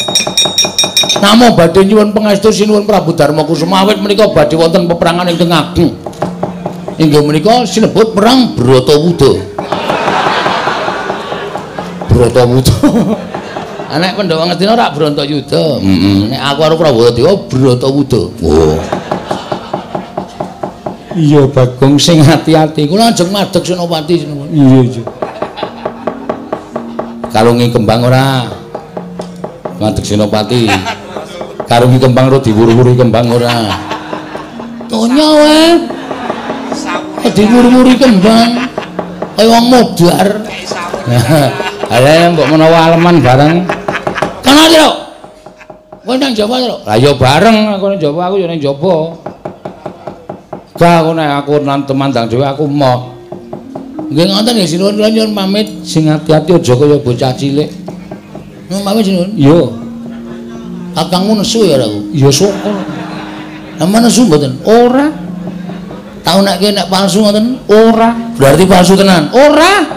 Namung badhe nyuwun pangestu sinuwun Prabu Darma Kusuma awit menika badhe wonten peperangan ingkang ageng. Inggih menika sinebut perang Bratawuda. Bratawuda. Nek Pandhawa Ngastina rak Bratayuda. Heeh. Nek aku karo Prabadewa Bratawuda. Oh. Iya Bagong sing ati-ati. Kula ajeng madheg Senopati sinuwun. Iya iya. Karungi kembang ora? Madheg Senopati. Karungi kembang ora diwuru-wuru kembang ora? Tonya wae. Diwuru-wuru kembang. Kaya wong modar. Alah mbok menawa aleman bareng. Kana lho. Kowe nang Jawa lho. Lah ya bareng aku nang Jawa aku ya nang Jawa. Gak aku nek aku nang temandang dhewe aku moh. Nggih ngoten nggih sinuwun kula nyuwun pamit sing ati-ati aja kaya bocah cilik. Nyuwun pamit sinuwun. Iya. Kakangmu nesu ya aku. Ya syukur. Lah nesu mboten? Ora. Tau nek ki nek palsu ngoten? Ora. Berarti palsu tenan? Ora.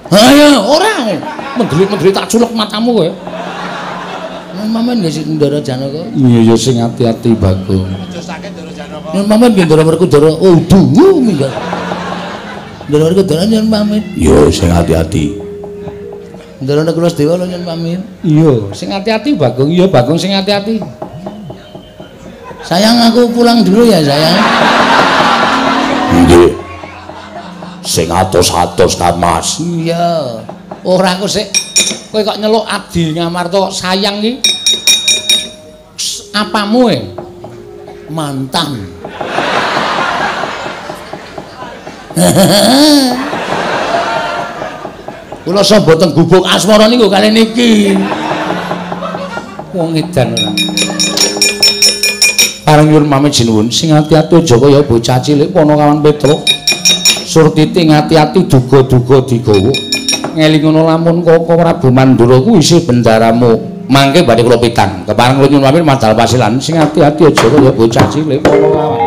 Ayo, ora. Mendelik-mendelik tak culek matamu kowe. Nyuwun pamit nggih sing Ndara Janaka. Iya ya sing ati-ati Bagong. Aja sakit Ndara Janaka. Nyuwun pamit nggih Ndara Werkudara. Oh, duwu minggat. Ndara Werkudara nyuwun pamit. Iya sing ati-ati. Ndara Nakula Dewa nyuwun pamit. Iya, sing ati-ati Bagong. Iya Bagong sing ati-ati. Sayang aku pulang dulu ya sayang. Nggih. Sing atos-atos kan Mas. Iya. Ora aku sik kowe kok nyeluk Abdi Ngamarta sayang iki. Apamu e? Mantan. Kula sapa teng gubuk asmara niku kali niki. Wong edan ora. Pareng nyuwun pamit sinuwun sing ati-ati aja kaya bocah cilik Panakawan Petruk. Surtiti ngati-ati duga-duga digawa. Ngelingono lamun Koko Prabu Mandura kuwi isih bendaramu. Mangke badhe kula pitang. Kepareng kula nyuwun pamit madal pasilan sing ati-ati aja kaya bocah cilik para kawan.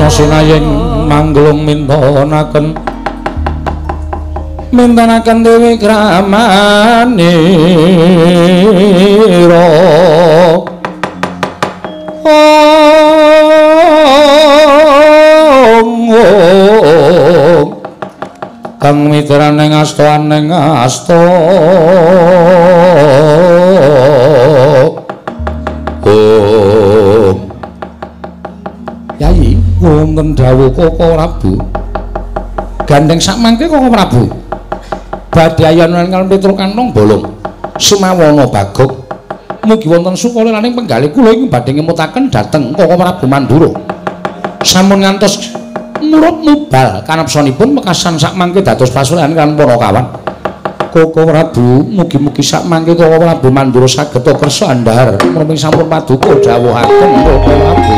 Sinayeng mangglung mintonaken mintonaken dewi kramanira ong kang mitraning asta aning asta om. Yayi wonten dawuh Koko Prabu. Gandeng sakmangke Koko Prabu. Badhe ayonan kaliyan Petruk kantong bolong. Sumawana Bagong. Mugi wonten sukaliraning penggalih kula ing badhe ngemutaken dhateng Koko Prabu Mandura. Sampun ngantos murup mubal kanepsanipun wekasan sakmangke dados pasuruhan kaliyan para kawan. Koko Prabu mugi-mugi sakmangke Koko Prabu Mandura saged kersa andhar menapa sampun paduka dawuhaken Koko Prabu.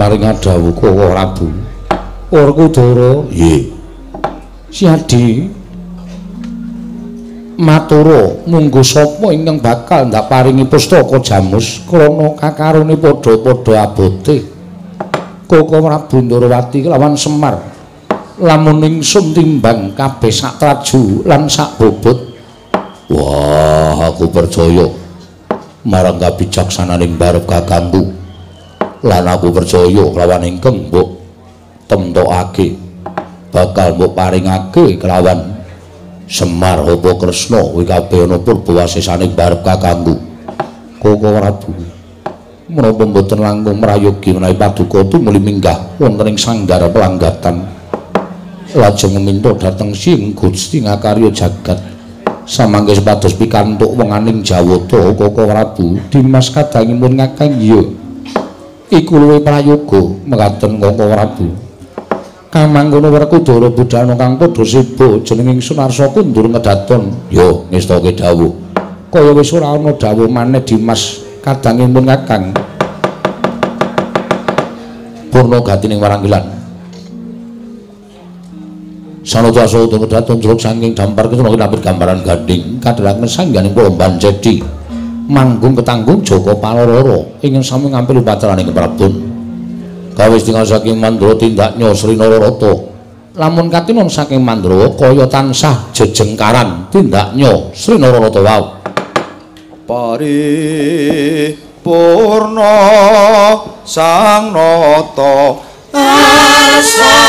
Maring dawuh Koko Prabu. Werkudara, nggih. Siadi matura munggo sapa ingkang bakal ndak paringi pustaka jamus krana kakarone padha-padha abote. Koko Prabu Ndorowati lawan Semar. Lamun ingsun timbang kabeh sak traju lan sak bobot. Wah, aku percaya marang kabijaksananing barep kakangku. Lan aku percaya kelawan ingkang mbok temtokake bakal mbok paringake kelawan Semar apa Kresna kuwi kabeh ana purba wasesaning barep kakangku. Koko Prabu Menapa mboten langkung mrayogi menawi paduka tumuli minggah wonten ing sanggar pelanggatan. Lajeng minta dhateng Sing Gusti ngakarya jagat. Samangke supados pikantuk wenganing Jawata Kaka Prabu Dimas kadangipun Kakang iya. Iku luwih prayoga mekaten Kaka Prabu. Kamangkono Werkudara budhana kang padha seba jeneng ingsun arsa kundur ngedaton. Yo ngestake dawuh. Kaya wis ora ana dawuh maneh Dimas kadangipun Kakang. Purna gatining waranggilan. Sanata asa kedaton jeluk saking dampar kesana kinapit gambaran gandhing kadheraken sangganing para banjedi manggung ketanggung Jaka Palororo ingkang sami ngampil upacaraning Prabon. Kawis tingal saking Mandra tindaknya Sri Nararata. Lamun katinon saking Mandra kaya tansah jejengkaran tindaknya Sri Nararata wau. Paripurna sang nata arsa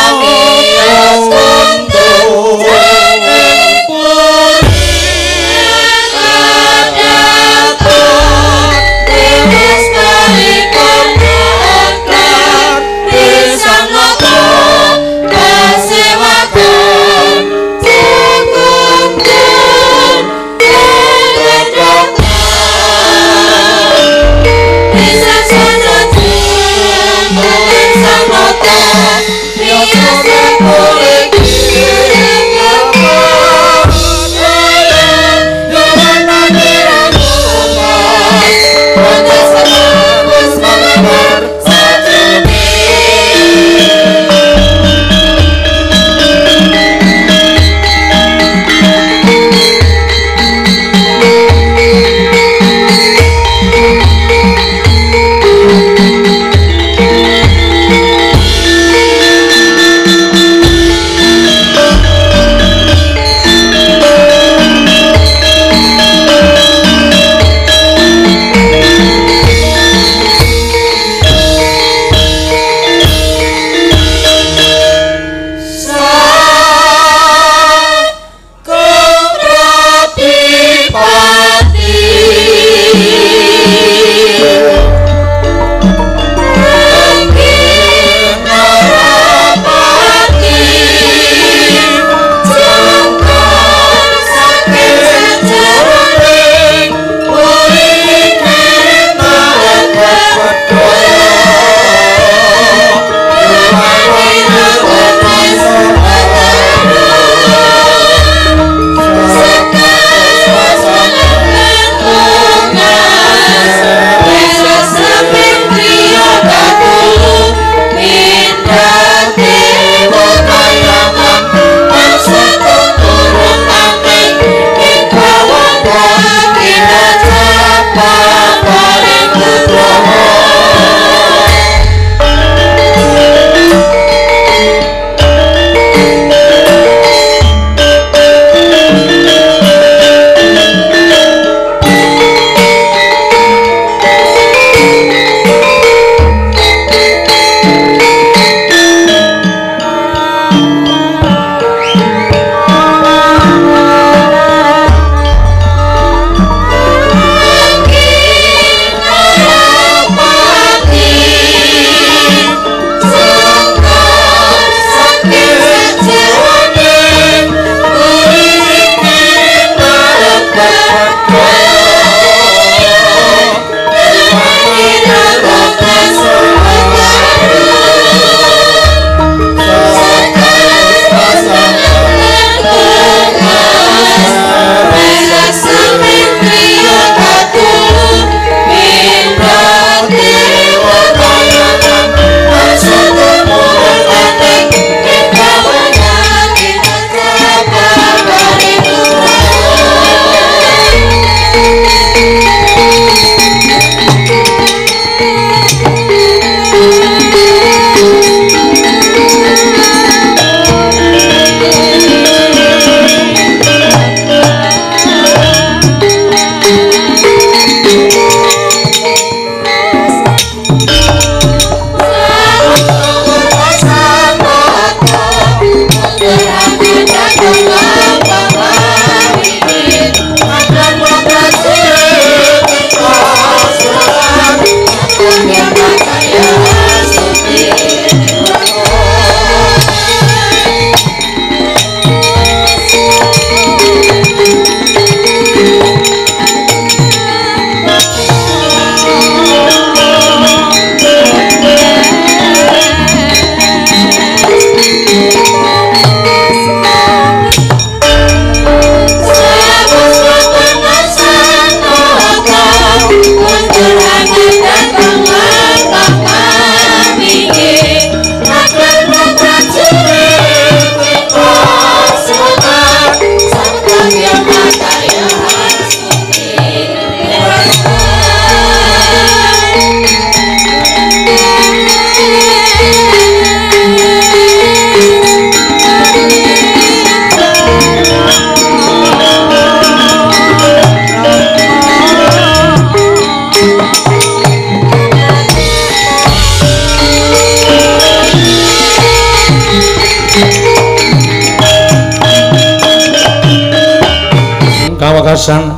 Wekasan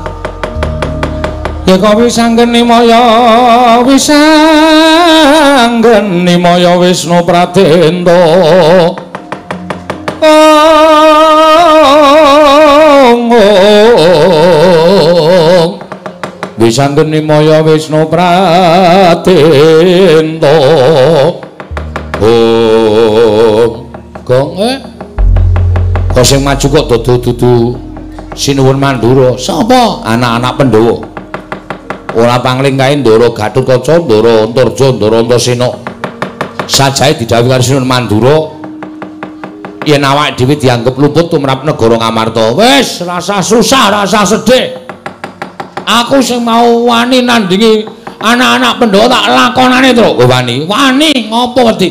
Yeka wisanggeni maya wisanggeni maya Wisnu Pradenta. Wisanggeni maya Wisnu Pradenta. Om gong kok sing maju kok dudu Sinuwun Mandura. Sapa? Anak-anak Pandhawa. Ora pangling kae Ndara Gatotkaca, Ndara Antarja, Ndara Antasena. Sajae didhawuhi karo Sinuwun Mandura yen awake dhewe dianggep luput tumrap negara Ngamarta. Wis, rasa susah, rasa sedih. Aku sing mau wani nandingi anak-anak Pandhawa tak lakonane, Truk. Kowe wani? Wani ngopo wedi?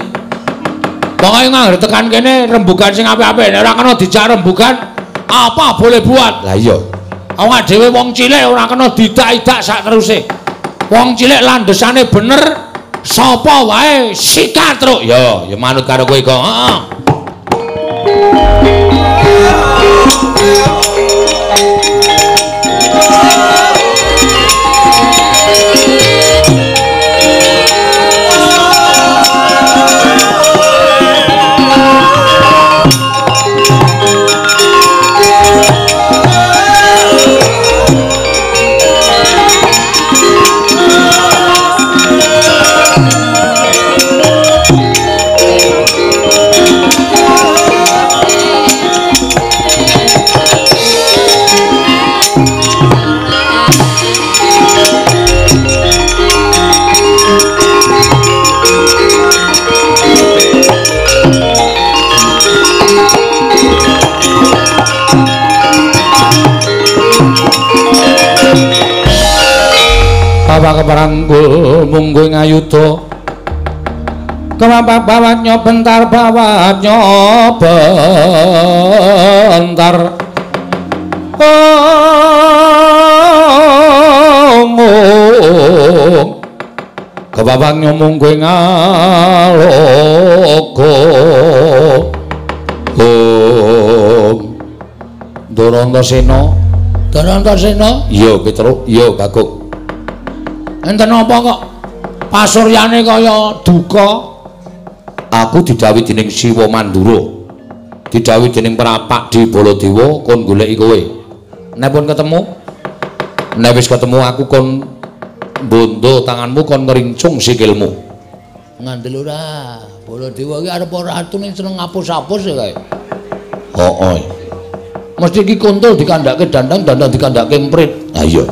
Pokoke ngangger tekan kene rembugan sing apik-apik, nek ora kena dijak rembugan apa boleh buat. Lah iya. Awak dhewe wong cilik ora kena didak-idak sak teruse. Wong cilik landhesane bener, sapa wae sikat, Truk. Ya, ya manut karo kowe kok. Heeh. Bapak keparanggul mungguh ngayuda kemapak bawat nyobentar bawat nyobentar oh kepapak nyomungguh ngalogo oh Ndara Antasena Ndara Antasena iya Petruk iya Baguk. Enten apa kok pasuryane kaya duka? Aku didhawuhi dening Siwa Mandura, didhawuhi dening Prapak di Baladewa kon goleki kowe. Nek pun ketemu, nek wis ketemu aku kon bondo tanganmu kon ngrincung sikilmu. Ngandel ora? Baladewa iki arep ratu ning seneng ngapus-apus ya kae. Heeh. Mesti iki kontol dikandhake dandang, dandang dikandhake emprit. Ha iya.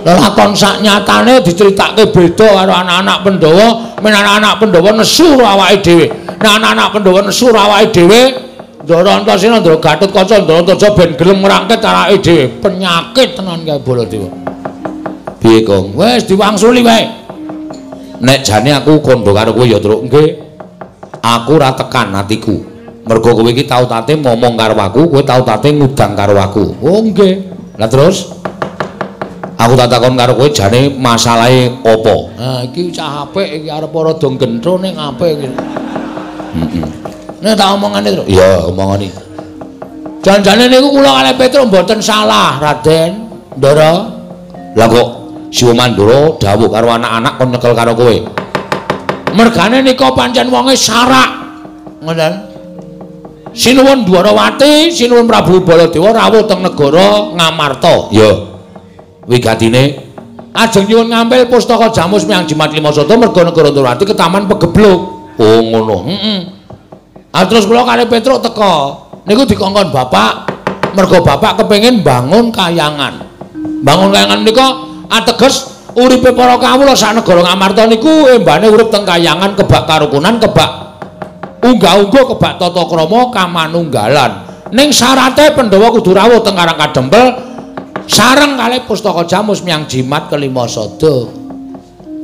Lakon sak nyatane diceritake beda karo anak-anak Pandhawa, men anak-anak Pandhawa nesu karo awake dhewe. Nek anak-anak Pandhawa nesu karo awake dhewe, Ndara Antasena, Ndara Gatotkaca, Ndara Antarja ben gelem ngrangket awake dhewe. Penyakit tenan kae Baladewa. Piye, Kong? Wis diwangsuli wae. Nek jane aku kandha karo kowe ya, Truk. Nggih. Aku ora tekan atiku. Mergo kowe iki tau tate ngomong karo aku, kowe tau tate ngudang karo aku. Oh, nggih. Lah terus aku tak takon karo kowe jane masalahe apa? Ha iki cah apik iki arep rada gentro ning apik iki. Heeh. Nek tak omongane, Truk. Iya, omongane. Janjane niku kula kalih Petruk mboten salah, Raden. Ndara. Lah kok Siwa Mandura dawuh karo anak-anak kon nyekel karo kowe. Mergane nika pancen wonge sarak. Ngoten. Sinuwun Dwarawati, Sinuwun Prabu Baladewa rawuh teng negara Ngamarta. Iya. Wigatine ajeng nyuwun ngampil pustaka Jamus Miang Jimat Lima Sata merga negara Ndrawati ketaman pegebluk. Oh ngono. Heeh. Ah terus kula kalih Petruk teka. Niku dikongkon bapak, merga bapak kepengin bangun kayangan. Bangun kayangan nika ateges uripe para kawula sak negara Ngamarta niku embane urip teng kayangan kebak karukunan, kebak unggah-ungguh, kebak tata krama kamanunggalan. Ning syarate Pandhawa kudu rawuh teng Karang Kadempel sareng kalih pustaka Jamus Miang Jimat kelima sada.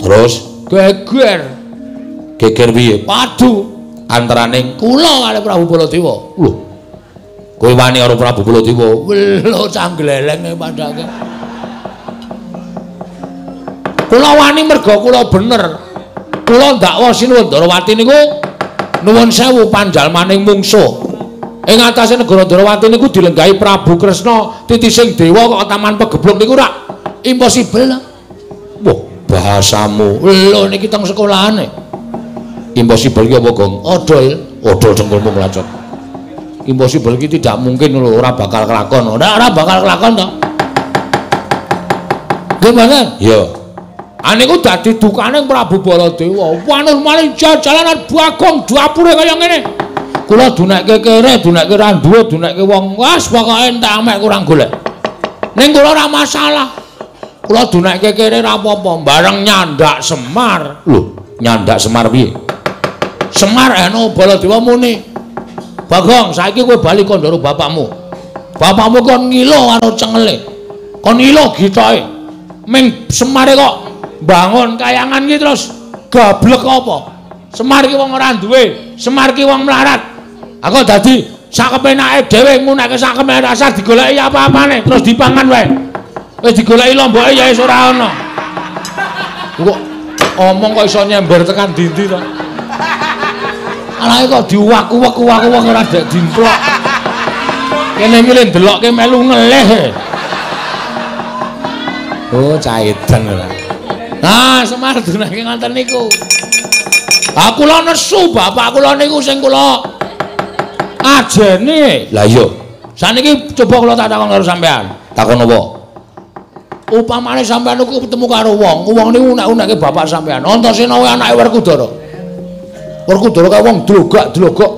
Terus geger. Geger piye? Padu antaraning kula kalih Prabu Baladewa. Lho. Kowe wani karo Prabu Baladewa? Lho cangglelenge padake. Kula wani merga kula bener. Kula ndakwa Sinuwun Ndarawati niku nuwun sewu panjalmaning mungsuh. Ing atase negara Ndrawati niku dilenggahi Prabu Kresna titising dewa kok Taman Pegebluk niku rak impossible. Wah, bahasamu. Lho niki teng sekolahane. Impossible ki apa, Gong? Odol, odol dengkulmu mlacot. Impossible ki tidak mungkin lho, ora bakal kelakon. Ora bakal kelakon to. Nggih mboten? Iya. Aniku dadi dukane Prabu Baladewa. Wanul maling jajalanan Bagong dapure kaya ngene. Kula dunekke kere, dunekke ra duwe, dunekke wong. Wes pokoke entek amek kurang golek. Ning kula ora masalah. Kula dunekke kere ra apa-apa, bareng nyandak Semar. Lho, nyandak Semar piye? Semar anu Baladewa muni. Bagong, saiki kowe bali kandha bapakmu. Bapakmu kon ngilo karo cengele. Kon ngilo gitoke. Ming Semare kok bangun kayangan ki terus gablek apa? Semar ki wong ora duwe, Semar ki wong melarat. Aku dadi sakepenake dhewe ngunake sakepenake rasa digoleki apa-apane terus dipangan wae. Wis digoleki lomboke ya wis ora ana. Kok omong kok iso nyember tekan dindi to. Alae kok diuwak-uwek-uwak-uwek ora dek dimplok. Kene iki le ndelokke melu ngelih. Oh, caitan ora. Nah, Semar dunake ngoten niku. Ah kula nesu bapak kula niku sing kula ajene. Lah iya. Saniki coba kula tak takon karo sampean. Takon apa? Upamane sampean niku ketemu karo wong, wong niku unek-unekke bapak sampean. Antasena kuwi anake Werkudara. Werkudara kae wong drogak-drogok.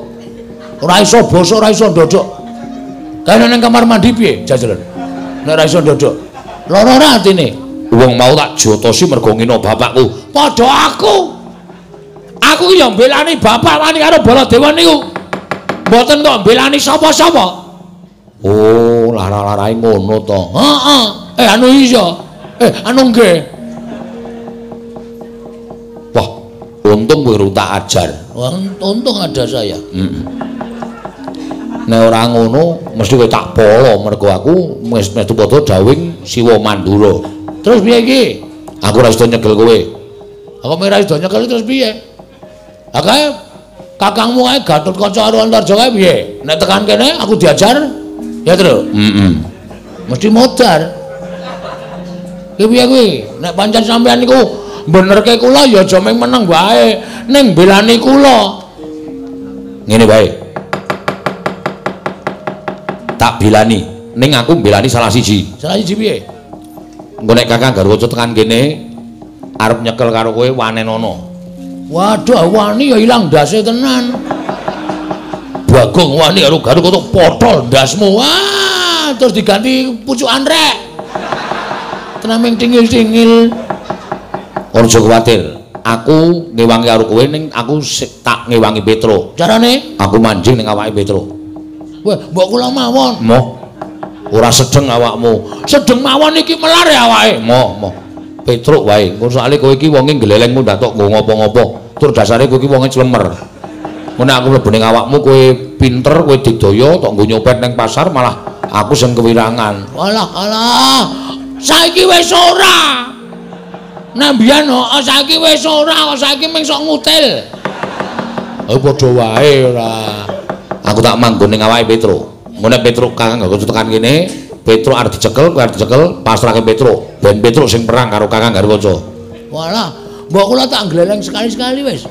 Ora iso basa, ora iso ndodok. Kae nang kamar mandi piye jajalan? Nek ora iso ndodok. Lara ora atine. Wong mau tak jotosi mergo ngino bapakku. Padha aku. Aku ya mbelani bapak wani karo Baladewa niku. Mboten kok mbelani sapa-sapa. Oh, lara-larae ngono to. Heeh. Anu iya. Anu nggih. Wah, untung kowe tak ajar. Wah, untung ada saya. Heeh. Nek ora ngono mesti kowe tak polo mergo aku wis metu padha dawing Siwa Mandura. Terus piye iki? Aku ora iso nyekel kowe. Aku ora iso nyekel terus piye? Akae kakangmu kae Gatotkaca karo Antarja kae piye? Nek tekan kene aku diajar ya, Tru? Heeh. Mesti modar. Ki piye kuwi? Nek pancen sampean niku benerke kula ya aja mung meneng wae, ning belani kula. Ngene wae. Tak belani, ning aku mbelani salah siji. Salah siji piye? Engko nek Kakang Garwaca tekan kene arep nyekel karo kowe wanenono. Waduh, wani ya ilang ndase tenan. Bagong wani karo Garwaca potol ndasmu. Wah, terus diganti pucukan rek. Tenan ming tingil-tingil. Aja kuwatir, aku ngewangi karo kowe ning aku tak ngewangi Petro. Carane? Aku manjing ning awake Petro. Wah, mbok kula mawon. Moh. Ora sedeng awakmu. Sedeng mawon iki melar ya awake. Moh, moh. Petruk wae. Engko soalé kowe iki wonge gleleng mundak tok nggo ngopo-ngopo. Tur dasare kowe iki wonge clemer. Mun aku mlebu ning awakmu kowe pinter, kowe digdaya tok nggo nyopet ning pasar malah aku sing kewirangan. Alah, alah. Saiki wis ora. Nek mbiyen heeh saiki wis ora, kok saiki mung sok ngutil. Oh padha wae ora. Aku tak manggon ning awake Petro. Engko nek Petro Kakang Garwaca tekan kene, Petro arep dicekel, kowe arep dicekel, pasrahke Petro. Ben Petro sing perang karo Kakang Garwaca. Walah, mbok kula tak gleleng sekali-sekali wis.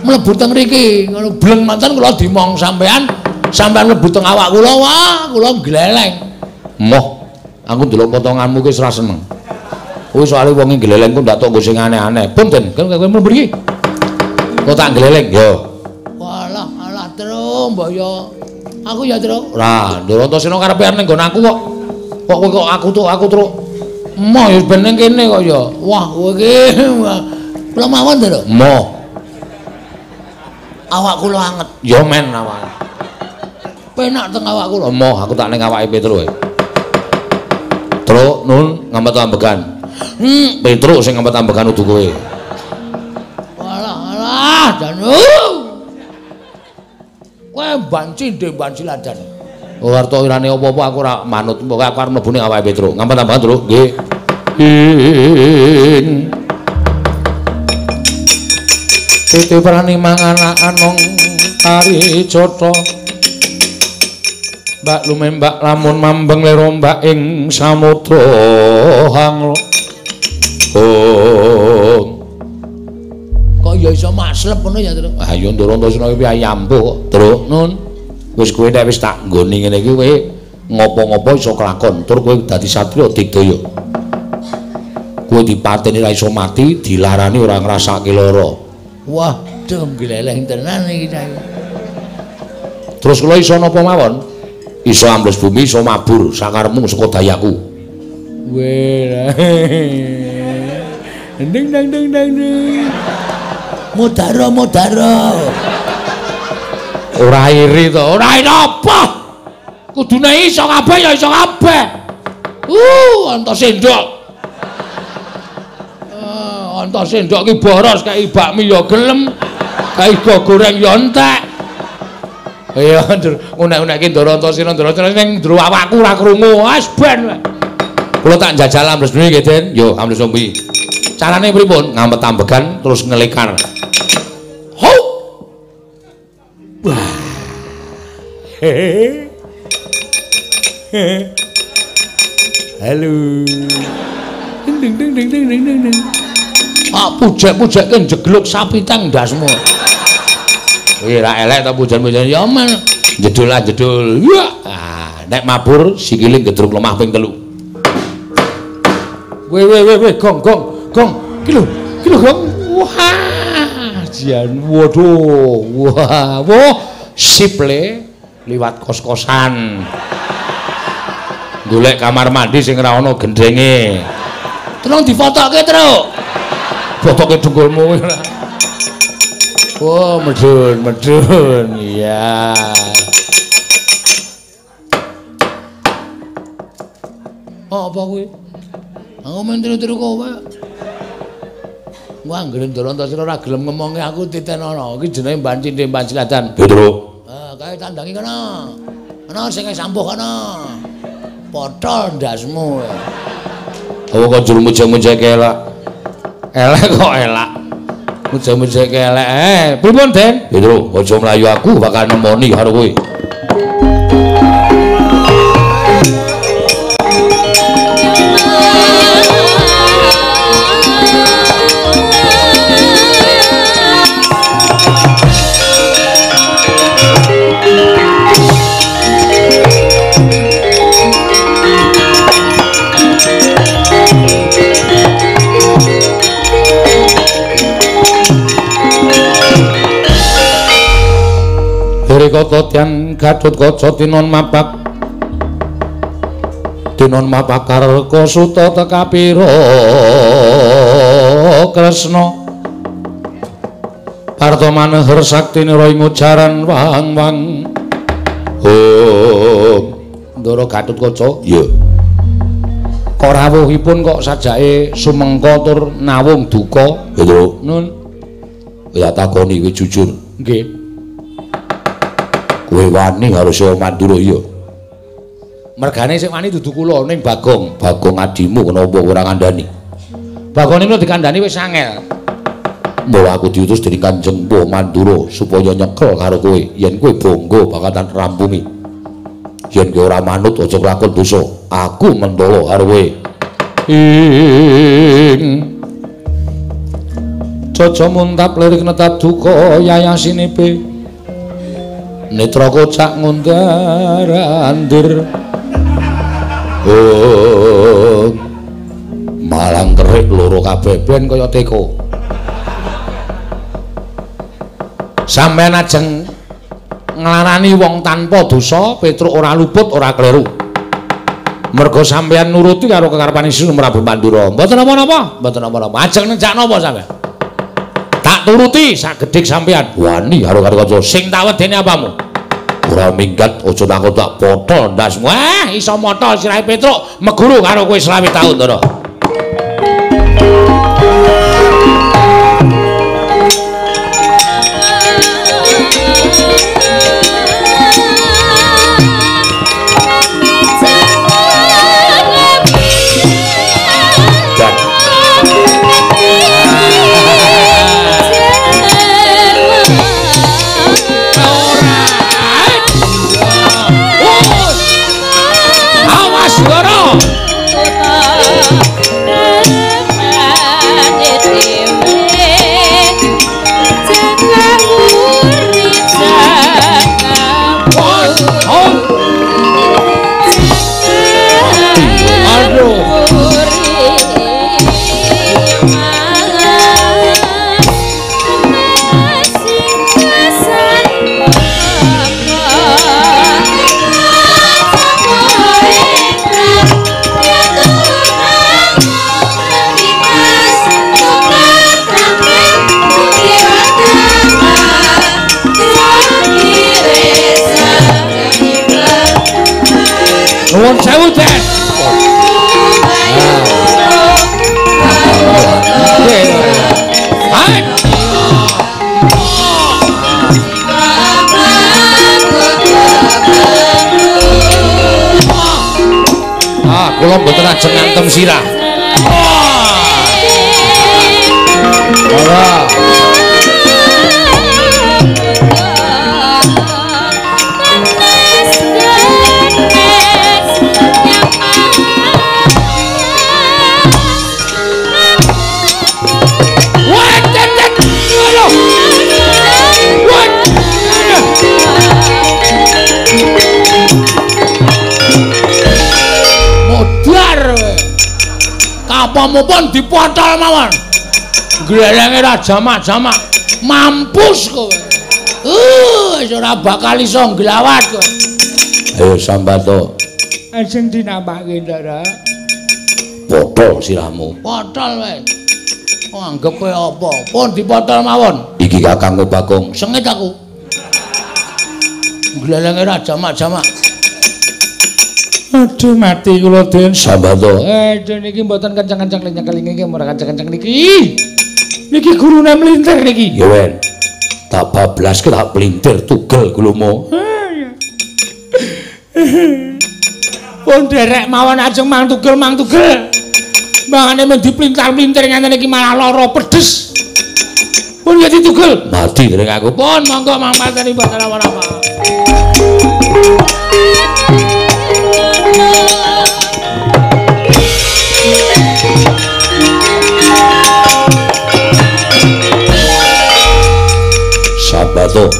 Mlebu teng mriki, ngono bleng manten kula dimong sampean, sampean mlebu teng awak kula, wah, kula gleleng. Moh, aku ndelok potonganmu ki wis ora seneng. Kuwi soalé wong gleleng ku ndak tok nggo sing aneh-aneh. Punten, kowe mlebu mriki. Kok tak gleleng yo. Walah, alah Tru, mbok yo. Aku ya, Tru. Ora, Ndoro Antasena karepe arep ning nggon aku kok. Kok kowe kok aku tuk, aku truk. Moh ya ben ning kene kok ya. Wah, kowe iki. Kula mawon to, Tru. Moh. Awak kula anget. Ya men awak. Penak teng awak kula. Moh, aku tak ning awake Petro. Truk nun ngamet ambegan. Petro sing ngamet ambegan udu kowe. Walah, alah, janu. Kowe banci ndek banci ladan. Oh, arto irane apa-apa aku ora manut. Pokoke aku arep mlebu ning awake Petro. Ngampet ambegan, Tru. Nggih. Titi prani mangan anong tari jata. Mbak lumembak lamun mambeng lerombak ing samudra hanglo. Oh. Kok ya iso maslep ngono ya, Truk? Ah ya Ndara Antasena iki piye ampuh kok, Truk. Nun. Wis kowe nek wis tak nggoni ngene iki kowe ngopo-ngopo iso kelakon, tur kowe dadi satriya digdaya. Kowe dipateni ra iso mati, dilarani ora ngrasake lara. Wah, dong gleleng tenan iki cah. Terus kula iso napa mawon? Iso ambles bumi, iso mabur sakarepmu saka dayaku. Weh. Ding dang ding dang ding. Mudara mudara. Ora iri to, ora iri apa? Kudune iso kabeh ya iso kabeh. Anta sendok. Anta sendok ki boros kei bakmi ya gelem, kei go goreng ya entek. Iya, unek-unekke Ndara Antasena, Ndara Antasena ning njero awakku ora krungu. Wis ben. Kula tak njajal ambles bumi nggih, Den. Yo, ambles bumi. Carane pripun? Ngamet ambegan terus ngelekar. Ho. Wah. Halo. Ding ding ding ding ding ding ding. Ah, pujek-pujekke njegluk sapi tang ndasmu. Kuwi ra elek ta pujan-pujan ya men. Jedul lah jedul. Ya. Ah, nek mabur sikile gedruk lemah ping 3. Weh weh weh weh gong gong gong. Ki lho, ki lho gong. Wah, jan waduh. Wah, wah sip le liwat kos-kosan. Golek kamar mandi sing ora ana gendenge. Tolong difotoke, Truk. Fotoke dengkulmu. Oh, medun, medun. Iya. Oh, apa kuwi? Aku men tiru-tiru kowe. Wah, anggere Ndara Antasena ora gelem ngomongi aku titenono. Iki jenenge Mban Cindhe Mban Silatan. Petruk. Ah, kae tandangi kono. Ana sing sampuh kono. Potol ndasmu. Apa kok jur muja-mujake elak? Elek kok elak. Muja-mujake elek. Pripun, Den? Petruk, aja mlayu aku bakal nemoni karo kowe. Kata tiang Gatotkaca tinon mapak tinon mapakarka suta tekapira Kresna Parta maneher saktinira ing ujaran wang-wang. Oh, Ndara Gatotkaca, iya. Kok rawuhipun kok sajake sumengka tur nawung duka? Lho, Nun. Ya takoni kowe jujur. Nggih. Kowe wani karo Siwa Mandura iya. Mergane sing wani dudu kula ning Bagong, Bagong adimu kenapa ora ngandani? Bagong niku dikandani wis angel. Mbok aku diutus dening Kanjeng Mpu Mandura supaya nyekel karo kowe. Yen kowe bangga bakal tak rampungi. Yen kowe ora manut aja kelakon dosa. Aku mentala karo kowe. Ing Caca muntap lirik netap duka yayasinipe. Netra kocak ngundar andir. Oh, malang kerik loro kabeh ben kaya teko. Sampeyan ajeng nglarani wong tanpa dosa, Petruk ora luput ora kleru. Mergo sampeyan nuruti karo kekarepane Sri Prabu Mandura. Mboten napa-napa, mboten napa-napa. Ajeng nejak napa sampeyan? Tak turuti sak gedhik sampeyan. Wani karo kanca sing tak wedeni apamu? Ora minggat aja takut tak potol ndasmu. Eh, iso motol sirahe Petruk meguru karo kowe 25 taun, Ndara. Oh! Nuwun sewu, Den. Ah, kula mboten ajeng ngantem sirah. Ora. Apa-apa dipotol mawon. Glelenge ra jamak-jamak. Mampus kowe. Wis ora bakal iso nglawat kowe. Ayo Sambato. Ajeng dinampake, Ndara. Potol sirahmu. Potol wae. Anggep kowe apa? Pun dipotol mawon. Iki kakangku Bagong. Sengit aku. Glelenge ra jamak-jamak. Aduh mati kula Den. Sambato. Aduh niki mboten kenceng-kenceng nyekel niki ora kenceng-kenceng niki. Niki gurune mlintir niki. Ya wen. Tak bablaske tak plintir tugel gulumu. Pun derek mawon ajeng mang tugel mang tugel. Mangane men diplintar-plintir ngene iki malah lara pedes. Pun ya ditugel. Mati dereng aku. Pun monggo mang pateni mboten apa-apa. Sambato,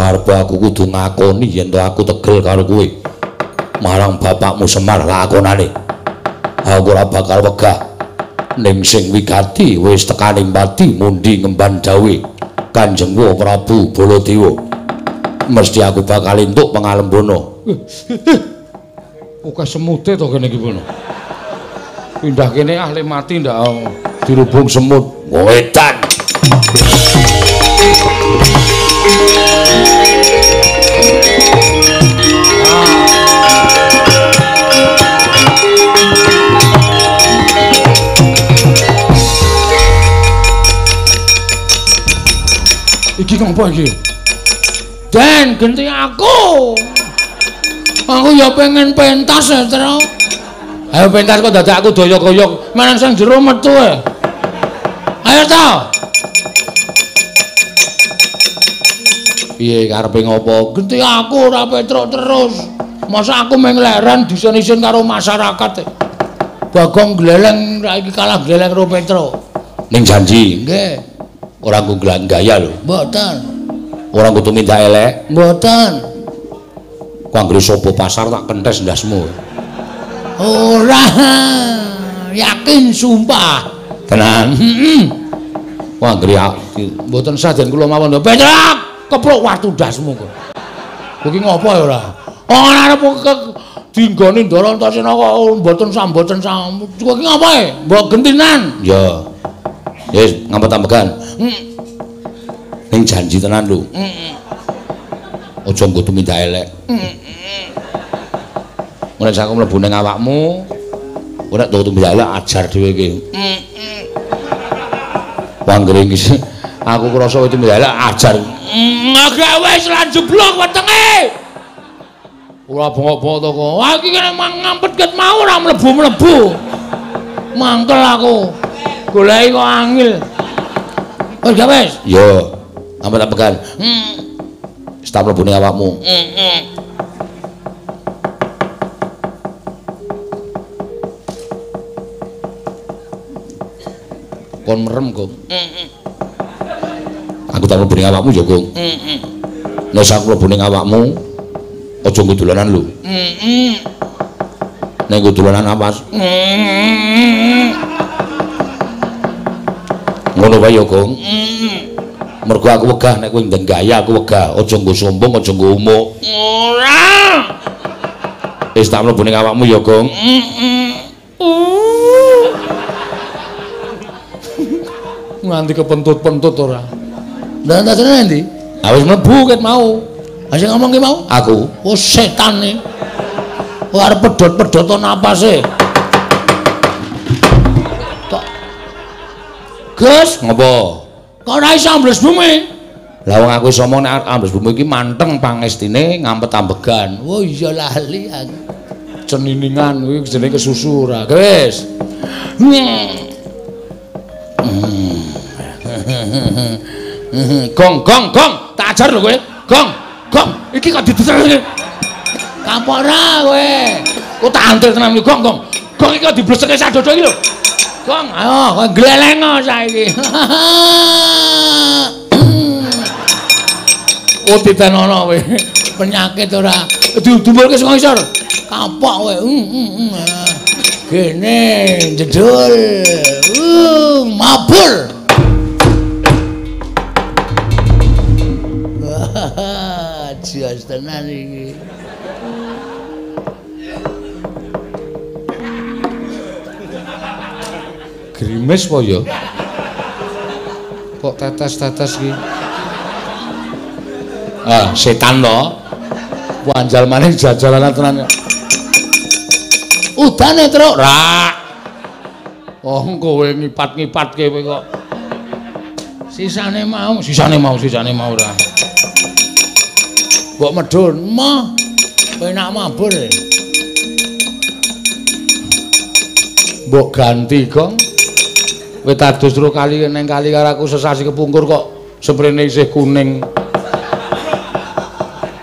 arep aku kudu ngakoni yen to aku tegel karo kowe. Marang bapakmu Semar lakonane. Aku ora bakal wegah. Ning sing wigati wis tekaning pati mundi ngemban dawuhe Kanjeng Prabu Baladewa. Mesti aku bakal entuk pangalembana. Oke semute to kene iki pono. Pindah kene ah le mati ndak dirubung semut. Wedan. Iki ngopo iki? Den genti aku. Aku ya pengen pentas ya, Tru. Ayo pentas kok dadak aku doyok-doyok. Manang sing jero metu e. Ayo ta. Piye karepe ngopo? Genti aku ora Petruk terus. Masa aku mung leren disen-isen karo masyarakat. Bagong gleleng ra iki kalah gleleng karo Petruk. Ning janji. Nggih. Ora nggo gaya lho. Mboten. Ora nggo tumindak elek. Mboten. Ku anggere sapa pasar tak kentes ndasmu. Ora. Yakin sumpah. Tenan. Heeh. Ku anggere mboten sah den kula mawon. Petruk, keprok watu ndasmu kok. Kowe iki ngopo ya ora? Ora arep dinggoni Ndara Antasena kok mboten samboten sam. Kowe iki ngopo e? Mbok gentinan. Ya. Wis ngampet-ambegan. Ning janji tenan lho. Heeh. Aja nggo tumindak elek. Nek aku mlebu ning awakmu, ora nek tumindak elek ajar dhewe iki. Wanggere iki aku krasa tumindak elek ajar. Agak wis lan jeblok wetenge. Ora bengok-bengok to kok. Wah iki kene ngampet ket mau ora mlebu-mlebu. Mangkel aku. Goleki kok angil. Wis gak wis? Yo. Ngampet-ambegan. Wis tak mlebu ning awakmu. Heeh. Kon merem, Gong. Heeh. Aku tak mlebu ning awakmu ya, Gong. Heeh. Nek aku mlebu ning awakmu, aja nggo dolanan lho. Heeh. Nek nggo dolanan awas. Heeh. Ngono wae ya, Gong. Heeh. Mergo aku wegah nek kowe ndeng gaya aku wegah, aja nggo sombong, aja nggo umuk. Ora. Wis tak mlebu ning awakmu ya, Gong. Heeh. Nganti kepentut-pentut ora. Lah tasane endi? Ah wis mlebu ket mau. Ha sing ngomong ki mau? Aku. Oh setan e. Arep pedhot-pedhoto napase. Kok Gus, ngopo? Kok ora iso ambles bumi? Lah wong aku iso omong nek ambles bumi iki manteng pangestine ngampet ambegan. Oh iya lali aku. Ceniningan kuwi jenenge kesusu ora. Wis. Gong gong gong, tak ajar lho kowe. Gong, gong, iki kok dideser. Kapok ora kowe. Kok tak antir tenan iki gong gong. Gong iki kok dibleseke sadodo iki lho. Gong, ayo kowe gleleng saiki. Oh ditenono kowe. Penyakit ora. Didumulke saka isor. Kapok kowe. Gene jedul. Mabur. Jos tenan iki. Grimes po ya? Kok tetes-tetes iki? Ah, setan to. Wanjal maning jajalanan tenan. Udane, Truk. Ra. Oh, kowe ngipat-ngipatke kowe kok. Sisane mau, sisane mau ora. Mbok medhun, mah. Penak mabur. Mbok ganti, Gong. Kowe tadus tru kali neng kali karo aku sesasi kepungkur kok sprene isih kuning.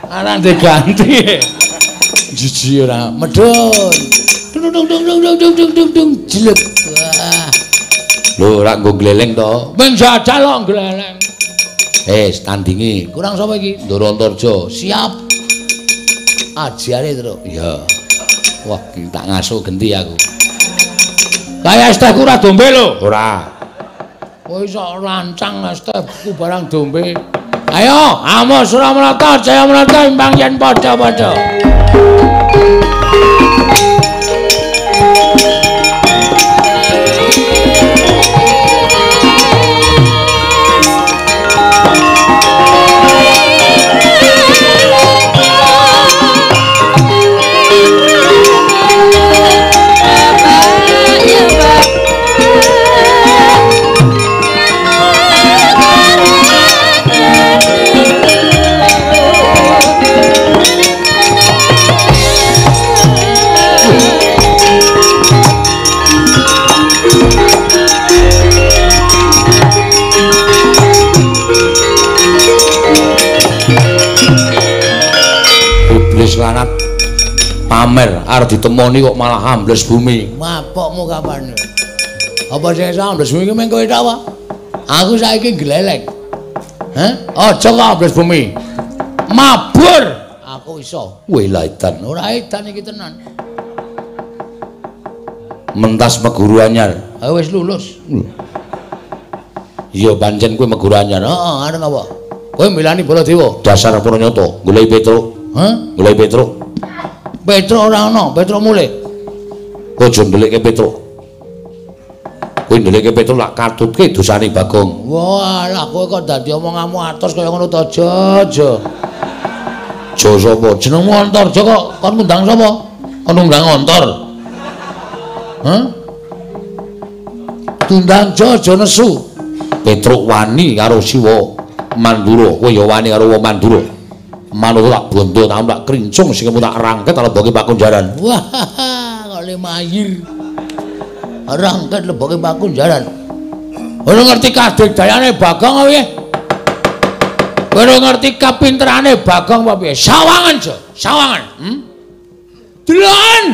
Ora diganti. Jijik ora. Medhun. Dung dung dung dung dung dung dung dung jelek. Wah. Lho ora nggo gleleng to. Ben jajal kok gleleng. Wis tandingi. Kurang sapa iki? Ndoro Antarja. Siap. Ajare, Truk. Iya. Wah, tak ngasuh genti aku. Kaya es tehku ora dombe lho. Ora. Kowe iso rancang es tehku barang dombe. Ayo, amo Suramarta, Jayamarta imbang yen padha-padha. Iblis lanat pamer arep ditemoni kok malah ambles bumi. Mapokmu kapan? Apa sing iso ambles bumi ki mung kowe tok apa? Aku saiki gleleng. Hah? Aja kok ambles bumi. Mabur aku iso. Wih lah edan. Ora edan iki tenan. Mentas meguru anyar. Ha wis lulus. Iya pancen kowe meguru anyar. Heeh, arep apa? Kowe milani Baladewa. Dasar Puranyata, goleki Petruk. Hah? Goleki Petruk. Petruk ora ana, Petruk mulih. Kowe aja ndelikke Petruk. Kowe ndelikke Petruk lak katutke dosane Bagong. Wah, lah kowe kok dadi omonganmu atos kaya ngono to, aja, aja. Ja sapa? Jenengmu Antarja kok kon ngundang sapa? Kon ngundang Antar. Hah? Tundang aja aja nesu. Petruk wani karo Siwa Mandura, kowe ya wani karo wong Mandura. Manut tak bondo tak tak krincung sing tak rangket leboke pakunjaran. Wah, kok lemayir. Rangket leboke pakunjaran. Ora ngerti kadigdayane Bagong apa piye? Ora ngerti kapinterane Bagong apa piye? Sawangan, Jo. Sawangan. Hmm? Deloken.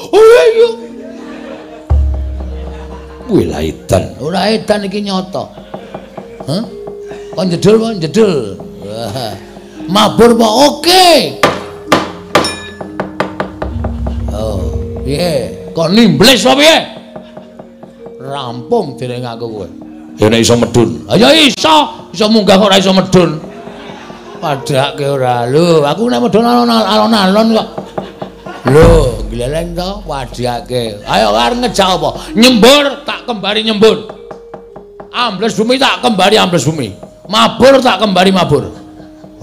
Oh iya. Wih lah edan. Ora edan iki nyata. Hah? Kon jedul apa jedul? Wah. Mabur apa oke? Oh, piye? Kok nimblis apa piye? Rampung dereng aku kowe. Ya nek iso medun. Ha ya iso, iso munggah kok ora iso medun. Padhake ora. Lho, aku nek medun alon-alon kok. Lho, gleleng to wadhake. Ayo arep ngejak apa? Nyembur tak kembari nyembur. Ambles bumi tak kembari ambles bumi. Mabur tak kembari mabur.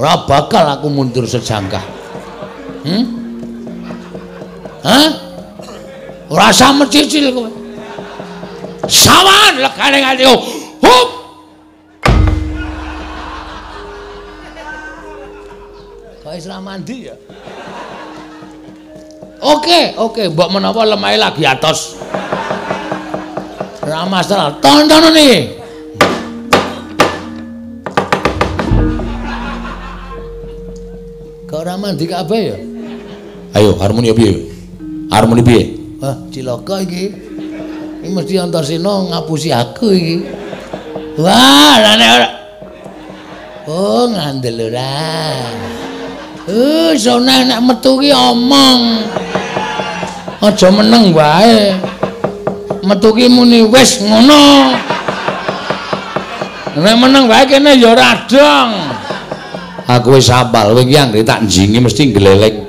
Ora bakal aku mundur sejangkah. Hmm? Hah? Ora usah mecicil kowe. Sawan legane nganti hup. Kok wis ra mandi ya? Oke, oke, mbok menawa lemahe lagi atos. Ora masalah. Tontonan iki. Kok ora mandi kabeh ya? Ayo, harmoni piye? Harmoni piye? Wah, cilaka iki. Iki mesti Antasena ngapusi aku iki. Wah, lah nek ora. Oh, ngandel ora. Sone nek metu ki omong. Aja meneng wae. Metu ki muni wis ngono. Nek meneng wae kene ya ora dong. Aku wis hafal, kowe iki anggere tak njingi mesti gleleng.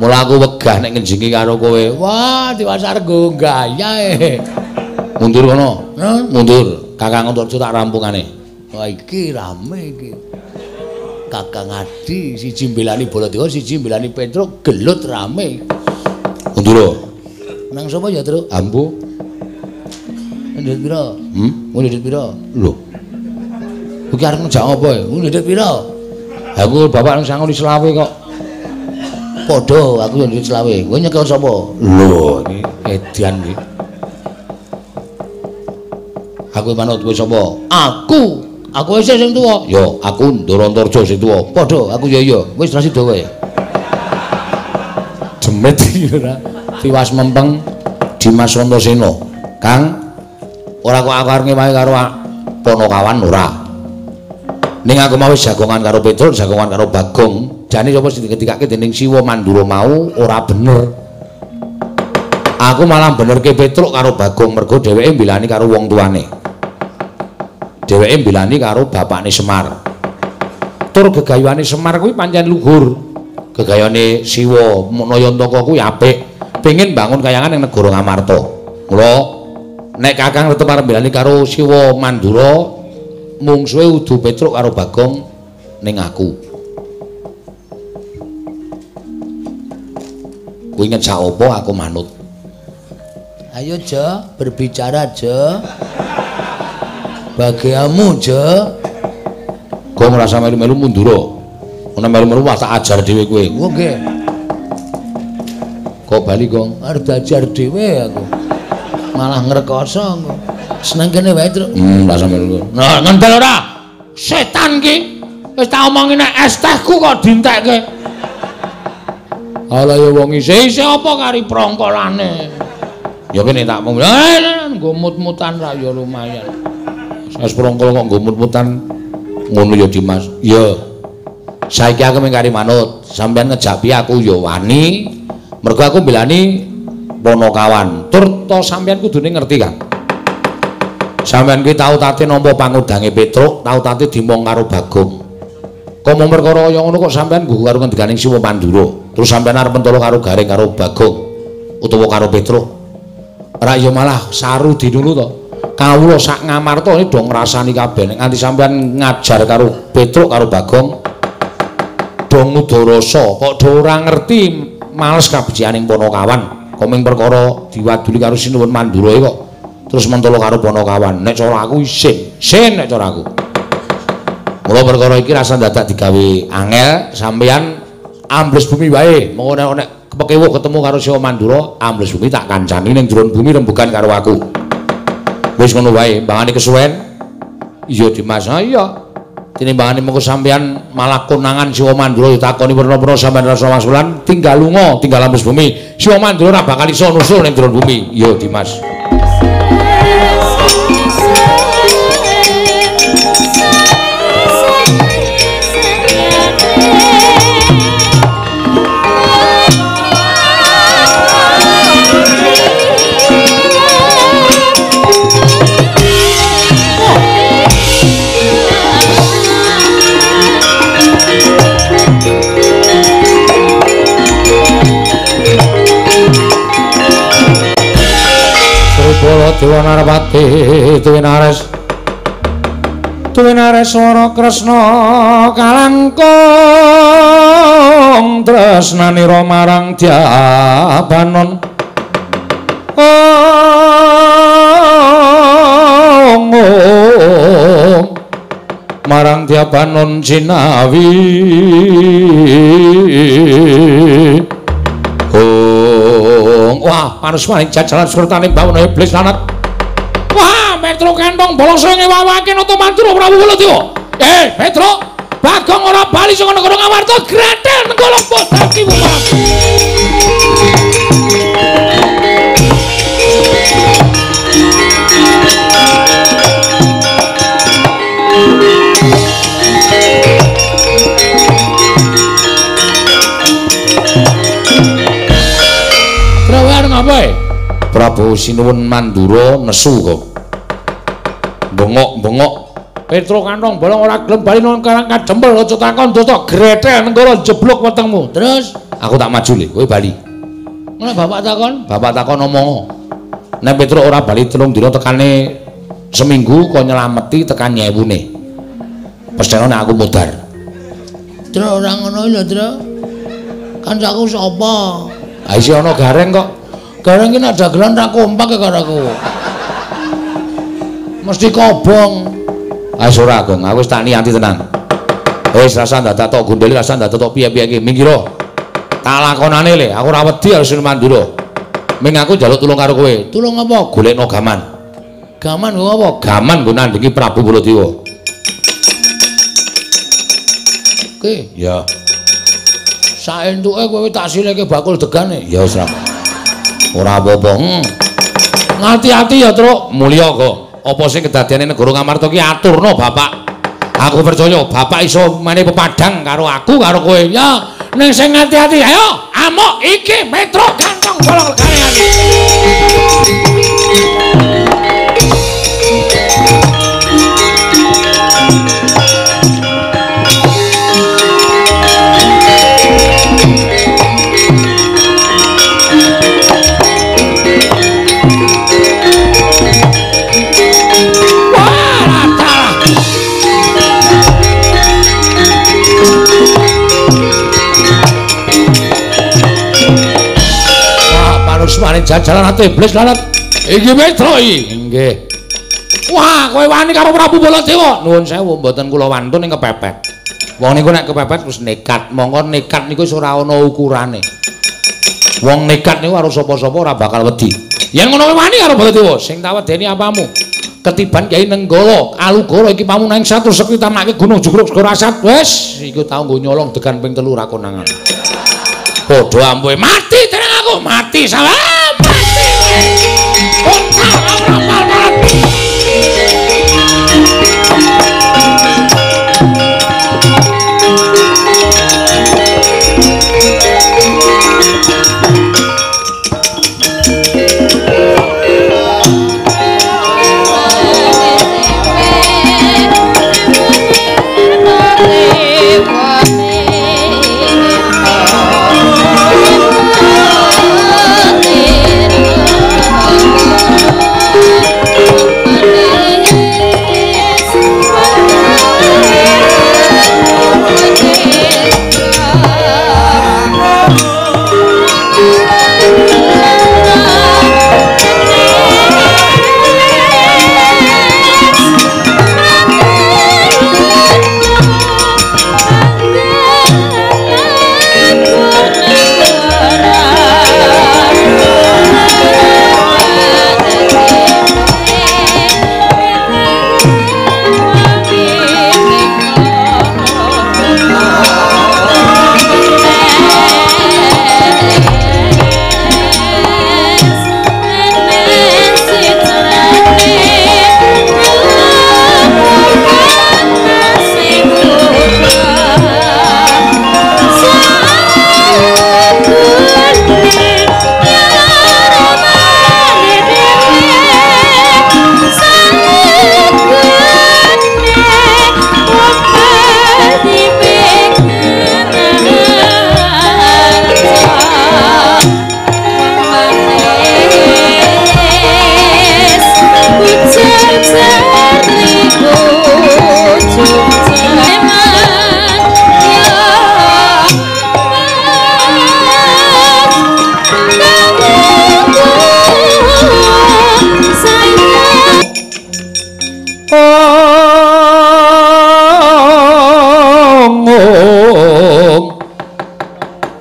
Mula aku wegah nek ngenjingi karo kowe. Wah, diwasar nggo gayae. Mundur kono. Mundur. Kakang Antarja tak rampungane. Wah, iki rame iki. Kakang Adi siji mbelani Baladewa, siji mbelani Petruk, gelut rame. Mundur. Nang sapa ya, Truk? Ambu. Ndhit pira? Ndhit pira? Lho. Iki arep ngejak apa ya? Ndhit pira? Aku bapak nang sangoni selawe kok. Padha, aku yo ndhit selawe. Kowe nyekel sapa? Lho, iki edan iki. Aku manut kowe sapa? Aku. Aku wis sing tuwa. Yo, aku Ndara Antarja sing tuwa. Padha, aku ya iya. Wis ra sida kowe. Demit iki ora. Tiwas mempeng Dimas Antasena. Kang, ora kok aku arep ngewahi karo Ponokawan ora. Ning aku mau wis jagongan karo Petruk, jagongan karo Bagong. Jane sapa sing diketikake dening Siwa Mandura mau ora bener. Aku malah benerke Petruk karo Bagong mergo dheweke mbelani karo wong tuane. Dheweke mbelani karo bapakne Semar. Tur gegayuhane Semar kuwi pancen luhur. Gegayuhane Siwa Nayantaka kuwi apik. Pengin bangun kayangan ning negara Ngamarta. Mula nek Kakang tetep arep mbelani karo Siwa Mandura, mungsuhe udu Petruk karo Bagong ning aku. Kuwi ngejak apa aku manut. Ayo Jo, berbicara Jo. Bagiamu Jo. Kowe ora usah melu-melu mundura. Ana melu-melu wah tak ajar dhewe kowe. Oke. Kok bali, Gong? Arep diajar dhewe aku. Malah ngrekoso aku. Seneng kene wae, Truk. Ora usah melu. Nah, ngendel ora? Setan ki. Wis tak omongi nek es tehku kok dientekke. Ala ya wong isih-isih apa kari prongkolane. Ya kene tak mung. Nggo mut-mutan ra ya lumayan. Es prongkol kok nggo mut-mutan ngono ya Dimas. Ya. Saiki aku mung kari manut. Sampeyan ngejak piye aku ya wani. Mergo aku mbelani Ponokawan. Tur to sampeyan kudune ngerti kan. Sampeyan kuwi tau tate nampa pangudange Petruk, tau tate dimong karo Bagong. Kok mung perkara kaya ngono kok sampeyan nggugu karo ngendikaning Siwa Mandura. Terus sampeyan arep mentolo karo Gareng karo Bagong utawa karo Petruk. Ora ya malah saru dinulu to. Kawula sak Ngamarta ini do ngrasani kabeh. Nek nganti sampeyan ngajar karo Petruk karo Bagong do ngudarasa, kok do ora ngerti males kabecikaning Ponokawan. Kok mung perkara diwaduli karo Sinuwun Mandura kok terus mentolo karo Ponokawan. Nek cara aku isin, sin nek cara aku. Mula perkara iki rasa dadak digawe angel, sampeyan ambles bumi wae. Mengko nek kepekewuh ketemu karo Siwa Mandura, ambles bumi tak kancani ning jero bumi rembugan karo aku. Wis ngono wae, mbangane kesuwen. Iya Dimas, ha iya. Tinimbangane mengko sampeyan malah konangan Siwa Mandura ditakoni werna-werna sampeyan rasa wangsulan, tinggal lunga, tinggal ambles bumi. Siwa Mandura ora bakal iso nusul ning jero bumi. Iya Dimas. Dewa Narpati Tuwinares Tuwinareswara Kresna kalangkung tresnanira marang Dyabanon. Ong marang Dyabanon jinawi. Ong wah panusmaning jajalan surtane bawana iblis lanat. Wah, Petro kantong bolong sing ngewawake Nata Mandura Prabu Baladewa. Eh, Petro, Bagong ora bali saka negara Ngamarta, grathel nenggala bodaki wumah. Prabu arep ngapa? Prabu Sinuwun Mandura nesu kok. Bengok-bengok. Petro kantong bolong ora gelem bali nang Karang Kadempel aja takon doto grethel nenggala jeblok wetengmu. Terus aku tak maju le, kowe bali. Ngono bapak takon? Bapak takon omong. Nek Petro ora bali 3 dina tekane seminggu kok nyelameti tekan nyewune. Pesthene nek aku modar. Tru ora ngono lho, Tru. Kancaku sapa? Ha isih ana Gareng kok. Gareng ki nek dagelan ra kompak karo aku. Mesti kobong. Ah wis ora, Gong. Aku wis tak niati tenan. Wis rasa ndadak tok gondeli, rasa ndadak tok piye-piye iki. Minggiro. Tak lakonane le, aku ora wedi karo Sinuwun Mandura. Ming aku njaluk tulung karo kowe. Tulung apa? Golekno gaman. Gaman nggo apa? Gaman nggo nandhingi Prabu Baladewa. Oke, ya. Saentuke kowe tak sileke bakul degane. Ya wis ora. Ora apa-apa. Ngati-ati ya, Truk. Mulya kok. Apa sing kedadiane negara Ngamarta ki aturno bapak. Aku percaya bapak iso mene pepadang karo aku karo kowe. Ya, ning sing ngati-ati ayo amuk iki Petro kantong bolong legane ati. Panusmane jajalan ati iblis lanat. Iki Petro iki. Nggih. Wah, kowe wani karo Prabu Baladewa. Nuwun sewu mboten kula wantun ning kepepet. Wong niku nek kepepet wis nekat. Mongko nekat niku wis ora ana ukurane. Wong nekat niku karo sapa-sapa ora bakal wedi. Yen ngono kowe wani karo Baladewa, sing tak wedeni apamu? Ketiban Kyai Nenggala, Alugoro iki pamunaing satu sekti tamake Gunung Jugruk Segara Asat. Wis, iku tau nggo nyolong degan ping 3 ora konangan. Padha ampuhe mati dereng aku, mati salah, mati. Untal ora mati. Wah.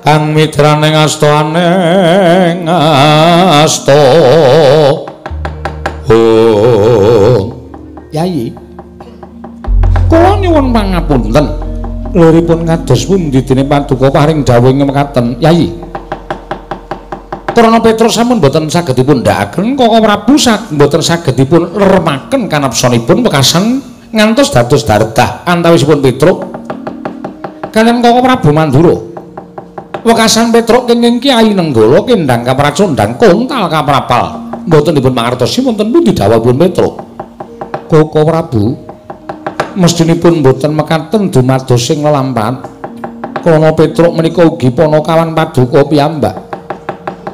Kang mitrane asta aneng asta. Oh. Yayi. Kula nyuwun pangapunten. Luripun kados pundi dene paduka paring dawuh mekaten, Yayi. Krana Petruk sampun boten saged dipun ndhakaken, Koko Prabu mboten saged dipun leremaken kanapsanipun wekasan ngantos dados dardah antawisipun Petruk kaliyan Koko Prabu Mandura. Wekasan Petruk kenging Kyai Nenggala kendhang kapracondhang kontal kaprapal. Mboten dipun mangertosi wonten pundi dawuhipun Petruk. Koko Prabu mestinipun mboten mekaten dumados sing lelampahan. Krana Petruk menika ugi panakawan paduka piyambak.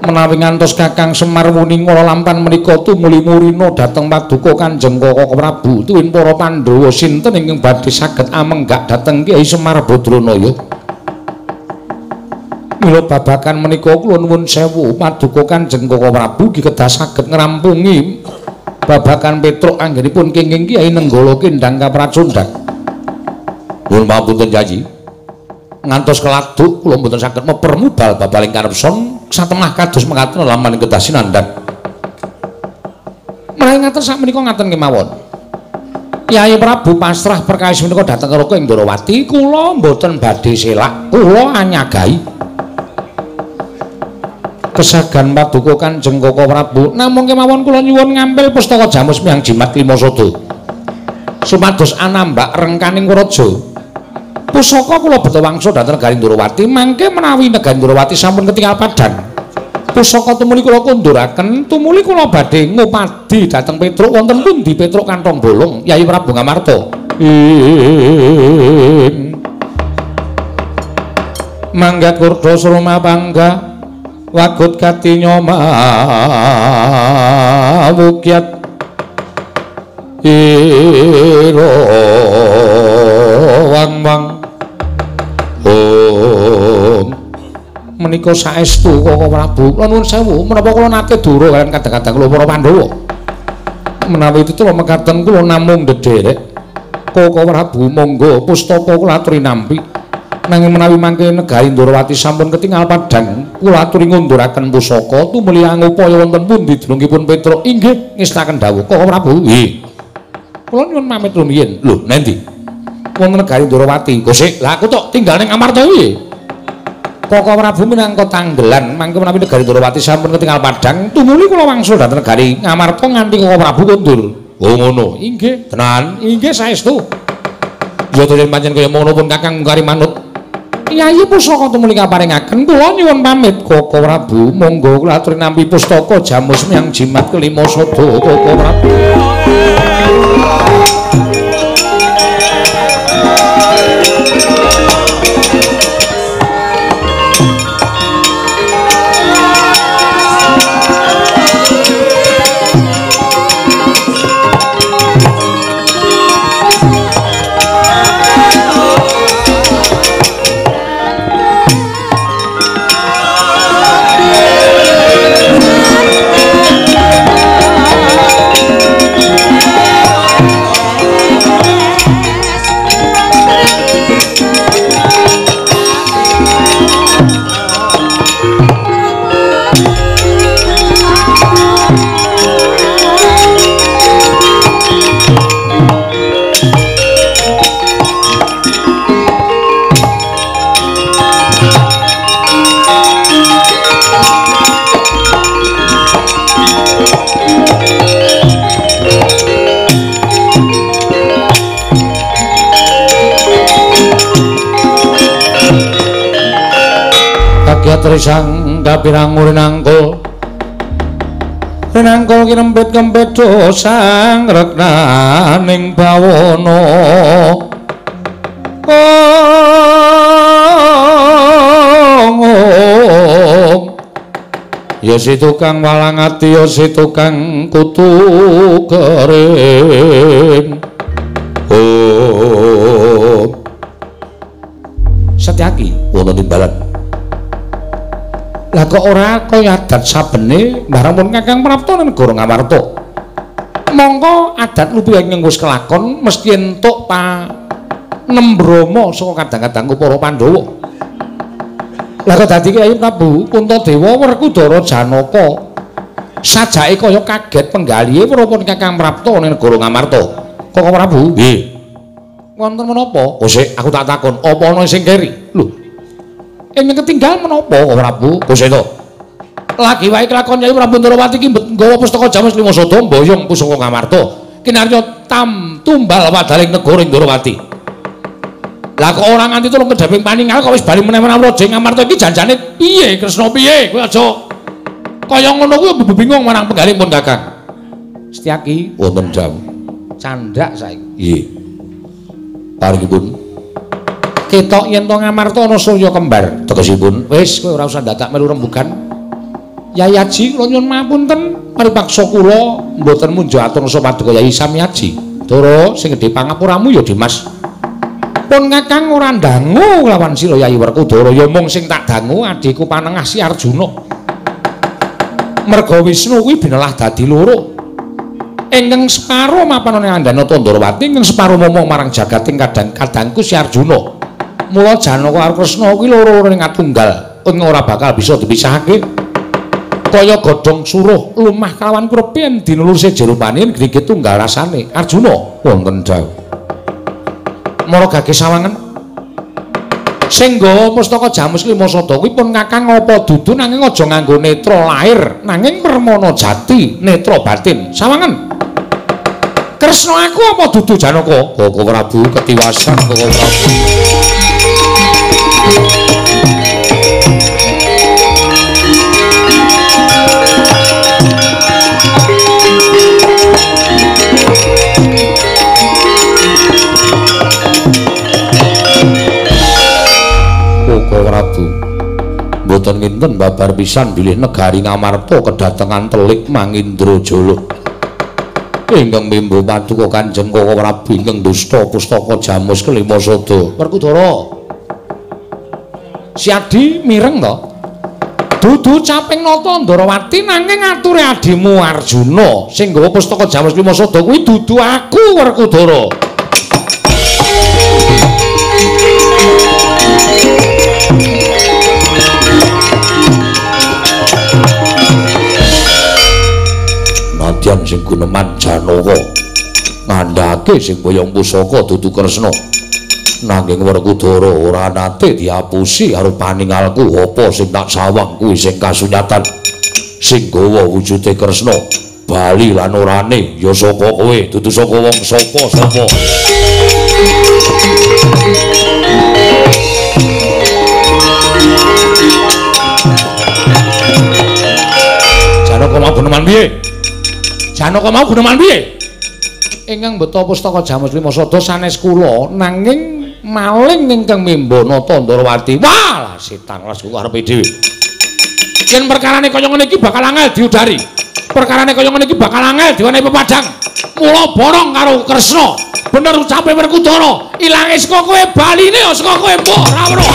Menawi ngantos Kakang Semar wuninga lelampan menika tumuli murina dhateng paduka Kanjeng Koko Prabu tuwin para Pandhawa sinten ingkang badhe saged amenggak dhateng Kyai Semar Badranaya. Mila babagan menika kula nuwun sewu paduka Kanjeng Koko Prabu ugi kedah saged ngrampungi babagan Petruk anggenipun kenging Kyai Nenggala kendhang kapracondhang. Nuwun pangapunten Yayi. Ngantos keladuk kula mboten saged mepermubal babaling kanepson satemah kados mekaten lelampahan kedah sinandhang. Menawi ngaten sakmenika ngaten kemawon. Kyai Prabu pasrah perkawis menika dhateng Raka ing Ndorowati, kula mboten badhe selak, kula anyagahi. Kesagan paduka Kanjeng Koko Prabu, namung kemawon kula nyuwun ngampil pustaka Jamus Miang Jimat Lima Sada. Supados anambak rengkaning praja. Pusaka kula beto wangsa dhateng negari Ndorowati, mangke menawi negari Ndorowati sampun ketingal padhang. Pusaka tumuli kula konduraken, tumuli kula badhe ngupadi dhateng Petruk wonten pundi Petruk kantong bolong Yayi Prabu Ngamarta. Mangga kurda surma pangga wagut katinya mawukyat ira wang-wang. Om menika saestu Koko Prabu. Kula nuwun sewu menapa kula nate dura kaliyan kadang-kadang kula para Pandhawa. Menawi tetela mekaten kula namung ndederek Koko Prabu monggo pustaka kula aturi nampi. Nanging menawi mangke negari Ndorowati sampun ketingal padhang, kula aturi ngunduraken pusaka tumuli angupaya wonten pundi dunungipun Petruk. Inggih ngestaken dawuh Koko Prabu. Nggih. Kula nyuwun pamit rumiyin. Lho, nendi? Wonten negari Ndorowati. Gosik, lah aku tok tinggal ning Amarta piye? Koko Prabu minangka tanggelan mangke menawi negari Ndorowati sampun ketingal padhang, tumuli kula wangsul dhateng negari Ngamarta nganti Koko Prabu kondur. Oh ngono. Inggih, tenan. Inggih saestu. Ya to yen pancen kaya ngono pun Kakang mungkari manut. Yayi pusaka tumuli kaparingaken kula nyuwun pamit Koko Prabu monggo kula aturi nampi pustaka Jamus Miang Jimat Kelima Sada Koko Prabu. Trisang kapirang rinangkul rinangkul kinempit kempit dosang reknaning bawana. Om ya si tukang walang ati ya si tukang kutu kering. Om Setyaki wonten timbalan. Lah kok ora kaya adat sabene barang pun Kakang Prapta nang negara Ngamarta. Mongko adat lupi ingkang wis kelakon mesti entuk panembrama saka kadang-kadangku para Pandhawa. Lah kok dadi Kyai Prabu Puntadewa Werkudara Janaka sajake kaya kaget penggalihe prapun Kakang prapta ning negara Ngamarta. Koko Prabu, nggih. Wonten menapa? Oh sik, aku tak takon, apa ana sing keri? Lho. Ing ketinggal menapa Koko Prabu? Oh sik to. Lagi wae kelakon Kyai Prabu Ndrawati iki nggawa pustaka Jamus Lima Sada mboyong pusaka Ngamarta. Kinarya tam tumbal wadaling negara Ndrawati. Lah kok ora nganti tulung kedheping paningal kok wis bali meneh marang Raja Ngamarta iki janjane piye Kresna piye? Kowe aja kaya ngono kuwi bingung marang penggalih pun Kakang. Setyaki wonten dawuh. Candhak saiki. Nggih. Paringipun ketok yen to Ngamarta ana surya kembar. Tegesipun wis kowe ora usah dadak melu rembugan. Yai Aji kula nyuwun mapunten paripaksa kula mboten munjo atur nasa paduka Yai Samyaji. Dara sing gedhe pangapuramu ya Dimas. Pun Kakang ora ndangu lawan sira Yai Werkudara ya mung sing tak dangu adhiku panengah si Arjuna. Merga Wisnu kuwi binelah dadi loro. Ingkang separo mapanane Andanata Ndrawati, ingkang separo momong marang jagat ing kadang-kadangku si Arjuna. Mula Janaka karo Kresna kuwi loro-lorone ngatunggal, ing ora bakal bisa dipisahake. Kaya godhong suruh lumah kalawan krepen dinulur seje rupane grigit tunggal rasane. Arjuna wonten dawuh. Mara gage sawangen sing nggawa pustaka Jamus Lima Sada kuwi pun Kakang apa dudu nanging aja nganggo netra lahir nanging permana jati netra batin. Sawangen Kresna aku apa dudu Janaka? Koko Prabu ketiwasan Koko Prabu. Koko Prabu mboten nginten babar pisan bilih negari Ngamarta kedatengan telik Mangindra Jala ingkang mimbu paduka Kanjeng Koko Prabu ingkang dusta pustaka Jamus Kelima Sada. Werkudara Siadi mireng to? Dudu caping nata Ndrawati nanging ature adimu Arjuna sing nggawa pustaka Jamus Lima Sada kuwi dudu aku Werkudara. Nadyan sing guneman Janaka ngandhake sing boyong pusaka dudu Kresna nanging Werkudara ora nate diapusi karo paningalku apa sing tak sawang kuwi sing kasunyatan sing gawa wujude Kresna bali lan orane ya saka kowe dudu saka wong sapa-sapa. Janaka mau guneman piye? Janaka mau guneman piye? Ingkang mbeta pustaka Jamus Lima Sada sanes kula nanging maling ingkang mimba nata Ndrawati. Wah, setan las kuwi arepe dhewe. Yen perkarane kaya ngene iki bakal angel diudari. Perkarane kaya ngene iki bakal angel diwenehi pepadang. Mula borong karo Kresna. Bener ucape Werkudara, ilange saka kowe baline ya saka kowe mbok ora weruh.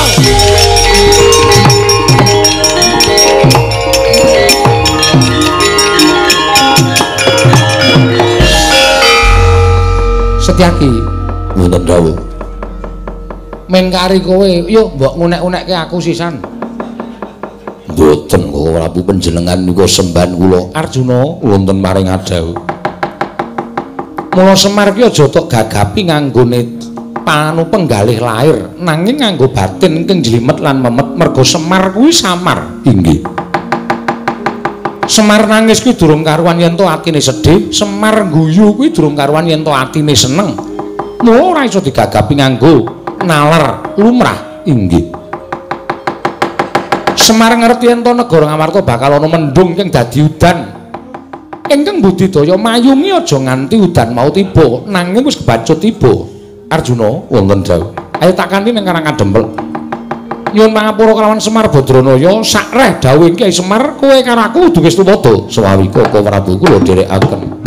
Setyaki wonten dawuh. Mengkari kowe, yo mbok ngunek-unekke aku sisan. Mboten Koko Prabu panjenengan niku sembahan kula. Arjuna wonten maring adawuh. Mula Semar ki aja tok gagapi nganggone panu penggalih lahir, nanging nganggo batin ingkang jlimet lan memet merga Semar kuwi samar. Inggih. Semar nangis kuwi durung karuan yen to atine sedih, Semar guyu kuwi durung karuan yen to atine seneng. Mula ora iso digagapi nganggo nalar lumrah. Inggih. Semar ngerti yen to negara Ngamarta bakal ana mendung ingkang dadi udan. Ingkang budidaya mayungi aja nganti udan mau tiba, nanging wis kebacut tiba. Arjuna wonten dawuh. Ayo tak kanthi ning Karang Kadempel. Nyuwun pangapura kelawan Semar Badranaya, sakreh dawuh Kyai Semar, kowe karo aku kudu wis tumadha. Sewawi Koko Prabu kula dherekaken.